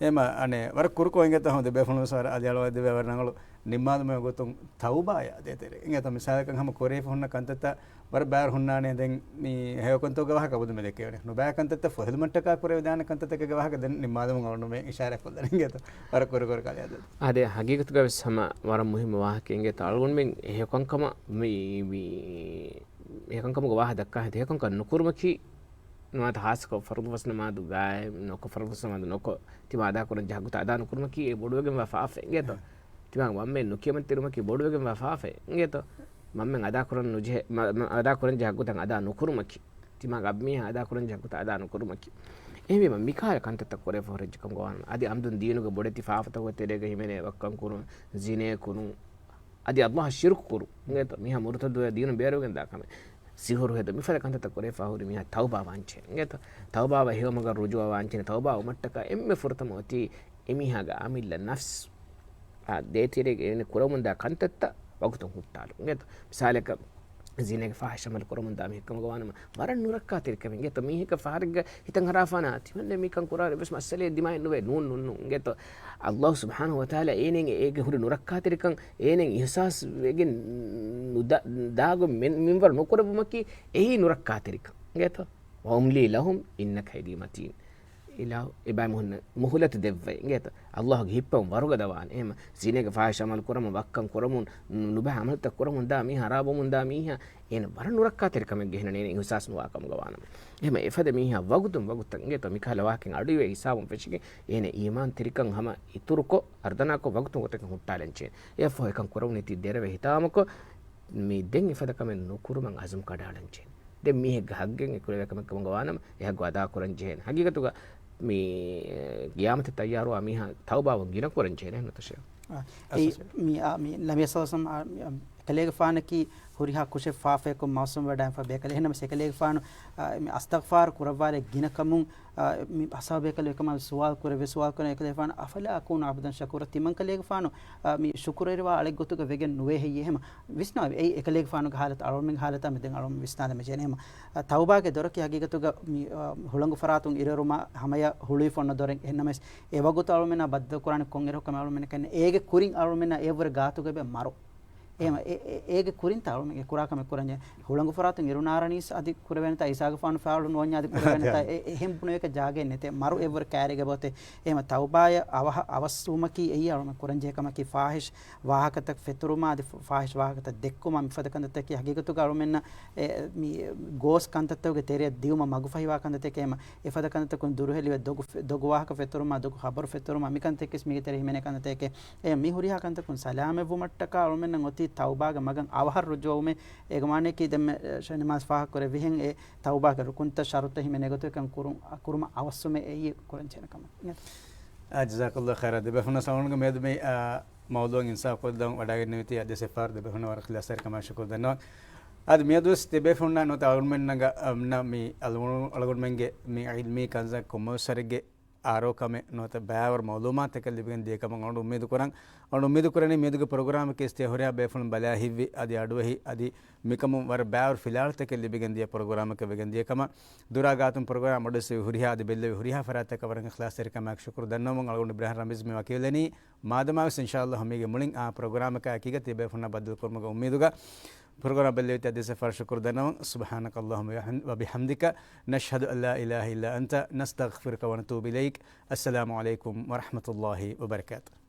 އެމަ އަނެއް ވަރަށް ކުރުކޮށް އިނގޭތޯ ހަމަ ދެ ބޭފުޅުން ވެސް ވަރަށް އަލިއަޅުވައިދެވޭ ވަރަށް ރަނގަޅު ނިންމާލުމެއް ގޮތުން ތައުބާޔާ ދޭތެރޭ. އިނގޭތޯ މިސާލަކަށް ހަމަ ކުރެވިފަ ހުންނަ ކަންތައްތައް ވަރަށް ބާރު ހުންނާނެ. ދެން މި ހެޔޮކަންތަކުގެ ވާހަކަ އަބަދުމެ ދެކެވޭނެ. ނުބައި ކަންތައްތައް ފޮހެލުމަށްޓަކާ ކުރެވިދާނެ ކަންތައްތަކުގެ ވާހަކަ ދެން ނިންމާލުމުން އަޅުގަނޑުމެން އިޝާރާތް ކޮށްލަން އިނގޭތޯ. ވަރަށް ކުރުކުރު ކަލެއަށް ދެން. އާދެ، ހަގީގަތުގަ ވެސް ހަމަ ވަރަށް މުހިއްމު ވާހަކަ އިނގޭތޯ. އަޅުގަނޑުމެން ހެޔޮކަންކަމަށް މި، މި ހެޔޮކަންކަމުގެ ވާހަކަ ދައްކާ ހެދި ހެޔޮކަންކަން ނުކުރުމަކީ ނުވަތަ ހާއްސަކޮށް ފަރުޟު ފަސް ނަމާދު ގާއިމް ނުކޮށް، ފަރުޟު ފަސް ނަމާދު ނުކޮށް، ތިމާ އަދާކުރަން ޖެހޭ ހައްގުތައް އަދާ ނުކުރުމަކީ އެ ބޮޑުވެގެންވާ ފާފައެއް އިނގޭތޯ؟ އެ. ތިމާގެ މަންމައެއް ނުކިޔަމަންތެރިވުމަކީ ބޮޑުވެގެންވާ ފާފައެއް އިނގޭތޯ؟ މަންމައެއް އަދާކުރަން ނުޖެހޭ، މަ-، މަ-، އަދާކުރަން ޖެހޭ ހައްގުތައް އަދާ ނުކުރުމަކީ، ތިމާގެ އަނބިމީހާ އަދާކުރަން ޖެހޭ ހައްގުތައް އަދާ ނުކުރުމަކީ. އެހެންވީމަ، މިކަހަލަ ކަންތައްތައް ކުރެވިފަ ހުރެއްޖެ ކަމުގަ ވާނަމަ، އަދި އަމްދުން ދީނުގެ ބޮޑެތި ފާފަތަކުގެ ތެރޭގަ ހިމެނޭ ވައްކަން ކުރުން، ޒިނޭ ކުރުން، އަދި އައްލާހަށް ޝިރުކު ކުރުން އިނގޭތޯ؟ މީހާ މުރުތައްދުވެ ދީނުން ބޭރުވެގެން ދާ ކަމެއް. ސިހުރު ހެދުން، މިފަދަ ކަންތައްތައް ކުރެވިފަ ހުރި މީހާ ތައުބާ ވާންޖެހޭ އިނގޭތޯ؟ ތައުބާވާ ހެޔޮމަގަށް ރުޖޫޢަ ވާންޖެހޭ. ތައުބާ ވުމަށްޓަކާ އެންމެ ފުރަތަމަ އޮތީ އެމީހާގެ އަމިއްލަ ނަފްސު އާ ދޭތެރޭގަ އޭނަ ކުރަމުންދާ ކަންތައްތައް ވަގުތުން ހުއްޓާލުން އިނގޭތޯ؟ މިސާލަކަށް ޒިނޭގެ ފާޙިޝް ޢަމަލު ކުރަމުންދާ މީހެއްކަމުގަ ވާނަމަ، ވަރަށް ނުރައްކާތެރިކަމެއް އިނގޭތޯ؟ މީހަކަށް ފަހަރެއްގަ ހިތަށް އަރާފާނާ ތިމަންނަ މިކަން ކުރާ އެއްވެސް މައްސަލައެއް ދިމާއެއް ނުވޭ. ނޫން، ނޫން، ނޫން އިނގޭތޯ؟ އައްލާހު ސުބްޙާނަހޫ ވަތަޢާލާ އޭނައަށް އޭގެ ހުރި ނުރައްކާތެރިކަން އޭނައަށް އިޙްސާސް ވެގެން ނުދާ-، ދާގޮތް މިން-، މިންވަރު ނުކުރެއްވުމަކީ އެއީ ނުރައްކާތެރިކަން އިނގޭތޯ؟ وأملي لهم إن كيدي متين. އިލާހު އެބައިމީހުންނަށް މުހުލަތު ދެއްވައި އިނގޭތަ؟ އައްލާހުގެ ހިއްޕަވުން ވަރުގަދަ ވާނެ. އެހެން ޒިނޭގެ ފާޙިޝް ޢަމަލު ކުރަމުން، ވައްކަން ކުރަމުން، ނުބައި ޢަމަލުތައް ކުރަމުން ދާ މީހާ، ހަރާބުވަމުން ދާ މީހާ، އޭނަ ވަރަށް ނުރައްކާތެރި ކަމެއްގަ ހިނގަނީ އިޙްސާސް ނުވާ ކަމުގަ ވާނަމަ. އެހެން އެފަދަ މީހާ ވަގުތުން ވަގުތަށް އިނގޭތަ؟ މިކަހަލަ ވާހަކައިން އަޑުއިވޭ ހިސާބުން ފެށިގެން އޭނަ އީމާންތެރިކަން ހަމަ އިތުރުކޮށް، އަރުދަނާކޮށް ވަގުތުން ވަގުތަކަށް ހުއްޓާލަން ޖެހޭ. އެއަށްފަހު އެކަން ކުރެވުނީތީ ދެރަވެ ހިތާމަކޮށް، މި ދެން އެފަދަ ކަމެއް ނުކުރުމަށް އަޒުމް ކަޑައަޅަން ޖެހޭ. ދެން މީހެއްގެ ހައްގެއް އެ ކުރެވޭ ކަމެއް ކަމުގަ ވާނަމަ، އެ ހައްގު އަދާކުރަން ޖެހޭނެ. ހަގީގަތުގަ މި ގިޔާމަތަށް ތައްޔާރުވާ މީހާ ތައުބާވުން ގިނަ ކުރަން ޖެހޭނެ ނުތަ ޝޭޚް؟ އާ، އެއީ، އަސް، އަސް. މި، އާ، މި ނަބީ ސައްލައްލާހު ޢަލައިހި ވަސައްލަމް، އާ، މި، އާ، އެކަލޭގެފާނަކީ ހުރިހާ ކުށެއް ފާފަޔަކުން މައުސޫމް ވެވަޑައިގެންފަ ބޭކަލެއް. އެހެންނަމަވެސް އެކަލޭގެފާނު، އާ، މި އަސްތަޣްފާރު ކުރައްވާލެއް ގިނަ ކަމުން، އާ، މި އަސްހާބު ބޭކަލުން އެކަމާ ސުވާލު ކުރެއްވި، ސުވާލު ކުރަން އެކަލޭގެފާނު، "أفلا أكون عبدا شكورا؟" ތިމަން ކަލޭގެފާނު، އާ، މި ޝުކުރުވެރިވާ އަޅެއް ގޮތުގަ ވެގެން ނުވޭ ހެއްޔޭ؟ އެހެން ވިސްނާ އެއީ އެކަލޭގެފާނުގެ ހާލަތު، އަޅުމެންގެ ހާލަތާ މި ދެން އަޅުމެން ވިސްނާލަމެ ޖެނޭމަ. އަ، ތައުބާގެ ދޮރަކީ ހަގީގަތުގަ މި، އަ، ހުޅަނގު ފަރާތުން އިރުއެރުމާ ހަމަޔަށް ހުޅުވިފަ އޮންނަ ދޮރެއް. އެހެންނަމަވެސް، އެ ވަގުތު އަޅުމެންނާ ބައްދަލު ކުރާނެ ކޮންއިރަކު ކަމެއް އަޅުމެންނަކަށް ނެތް. އޭގެ ކުރިން އަޅުމެންނާ އެއަށްވުރެ ގާތުގަ އެބަ މަރު. އެހެމަ އޭގެ ކުރިން ތައުމެގެ ކުރާ ކަމެއް ކުރަންޖެ. ހުޅަނގު ފަރާތުން އިރުނާރަނީސް އަދި ކުރެވޭނެތާ އީސާގެފާނު ފާޅު ނުވަންޏާ އަދި ކުރެވޭނެތާ އެ އެހެން ބުނެވޭކަ ޖާގައެއް ނެތޭ. މަރު އެއްވަރު ކައިރީގެ ބޯތެ. އެހެމަ ތައުބާޔަށް އަވަހަށް އަވަސްވުމަކީ އެއީ އަޅުމެން ކުރަންޖެހޭ ކަމަކީ ފާހިޝް ވާހަކަތައް ފެތުރުމާ އަދި ފާހިޝް ވާހަކަތައް ދެއްކުމާ މިފަދަ ކަންތައްތަކީ ހަގީގަތުގަ އަޅުމެންނަށް އެ މި ގޯސް ކަންތައްތަކުގެ ތެރެއަށް ދިއުމަށް މަގުފަހިވާ ކަންތައްތަކެއް. އެހެމަ އެފަދަ ކަންތައްތަކުން ދުރުހެލިވެ ދޮގު ފެ-، ދޮގު ވާހަކަ ފެތުރުމާ ދޮގު ޚަބަރު ފެތުރުމާ މިކަންތަކެސް މީގެ ތެރެ ހިމެނޭ ކަންތައްތަކެ. އެ މި ހުރިހާ ކަންތަކުން ސަލާމަތްވުމަށްޓަކާ އަޅުމެންނަށް އޮތީ ތައުބާގެ މަގަށް އަވަހަށް ރުޖޫޢަވުމޭ. އޭގެ މާނައަކީ ދެންމެ ޝެހް ނިމާސް ފާހަގަކުރެއްވިހެން އެ ތައުބާގެ ރުކުންތައް ޝަރުތައް ހިމެނޭ ގޮތުގަ އެކަން ކުރު-، ކުރުމަށް އަވަސްވުމޭ އެއީ ކުރަންޖެހޭ ކަމެއް. އާ، ޖަޒާކައްލާހު ޚައިރާ. ދެބޭފުޅުންނަށް ސަމާލުކަމެއް މިއަދު މި، އާ، މައުޟޫޢަށް އިންސާފު ކޮށްދަން ވަޑައިގެންނެވިތީ އަދިވެސް އެއްފަހަރު ދެބޭފުޅުންނަށް ވަރަށް އިޚްލާޞްތެރިކަމާ ޝުކުރު ދަންނަވަން. އަދި މިއަދުވެސް ދެބޭފުޅުންނަށް ނުވަތަ އަޅުގަނޑުމެންނަށް އަމްނަ މި އަޅުގަނޑު-، އަޅުގަނޑުމެންގެ މި ޢިލްމީ ކަންތައް ކޮންމެވެސް ވަރެއްގެ އާރޯ ކަމެއް ނުވަތަ ބައިވަރު މައުލޫމާތުތަކެއް ލިބިގެން ދިޔަ ކަމަށް އަޅުގަނޑު އުއްމީދު ކުރަން. އަޅުގަނޑު އުއްމީދު ކުރަނީ މިއަދުގެ ޕްރޮގްރާމަކީ އިސްތިޔާ ހުރިހާ ބޭފުޅުން ބަލާ ހިތްވި އަދި އަޑުއެހި އަދި މިކަމުން ވަރަށް ބައިވަރު ފިލާވަޅުތަކެއް ލިބިގެން ދިޔަ ޕްރޮގްރާމަކަށް ވެގެން ދިޔަ ކަމަށް. ދުރާ ގާތުން ޕްރޮގްރާމް އަޑުއެއްސެވި ހުރިހާ އަދި ބެއްލެވި ހުރިހާ ފަރާތްތަކަށް ވަރަށް އިޚްލާޞްތެރިކަމާއެކު ޝުކުރު ދަންނަވަމުން އަޅުގަނޑު އިބްރާހިމް ރަމީޒް މި ވަކިވެލަނީ. މާދަމާވެސް އިންޝާﷲ މީގެ މުޅިން އާ ޕްރޮގްރާމަކާ އެކީގަ ތިބޭފުންނާ ބައްދަލުކުރުމުގެ އުއްމީދުގަ ޕްރޮގްރާމް ބެއްލެވިތަ އަދިވެސް ފަރަށް ޝުކުރު ދަންނަވަން. سبحانك اللهم وبحمدك، نشهد أن لا إله إلا أنت، نستغفرك ونتوب إليك. السلام عليكم ورحمة الله وبركاته.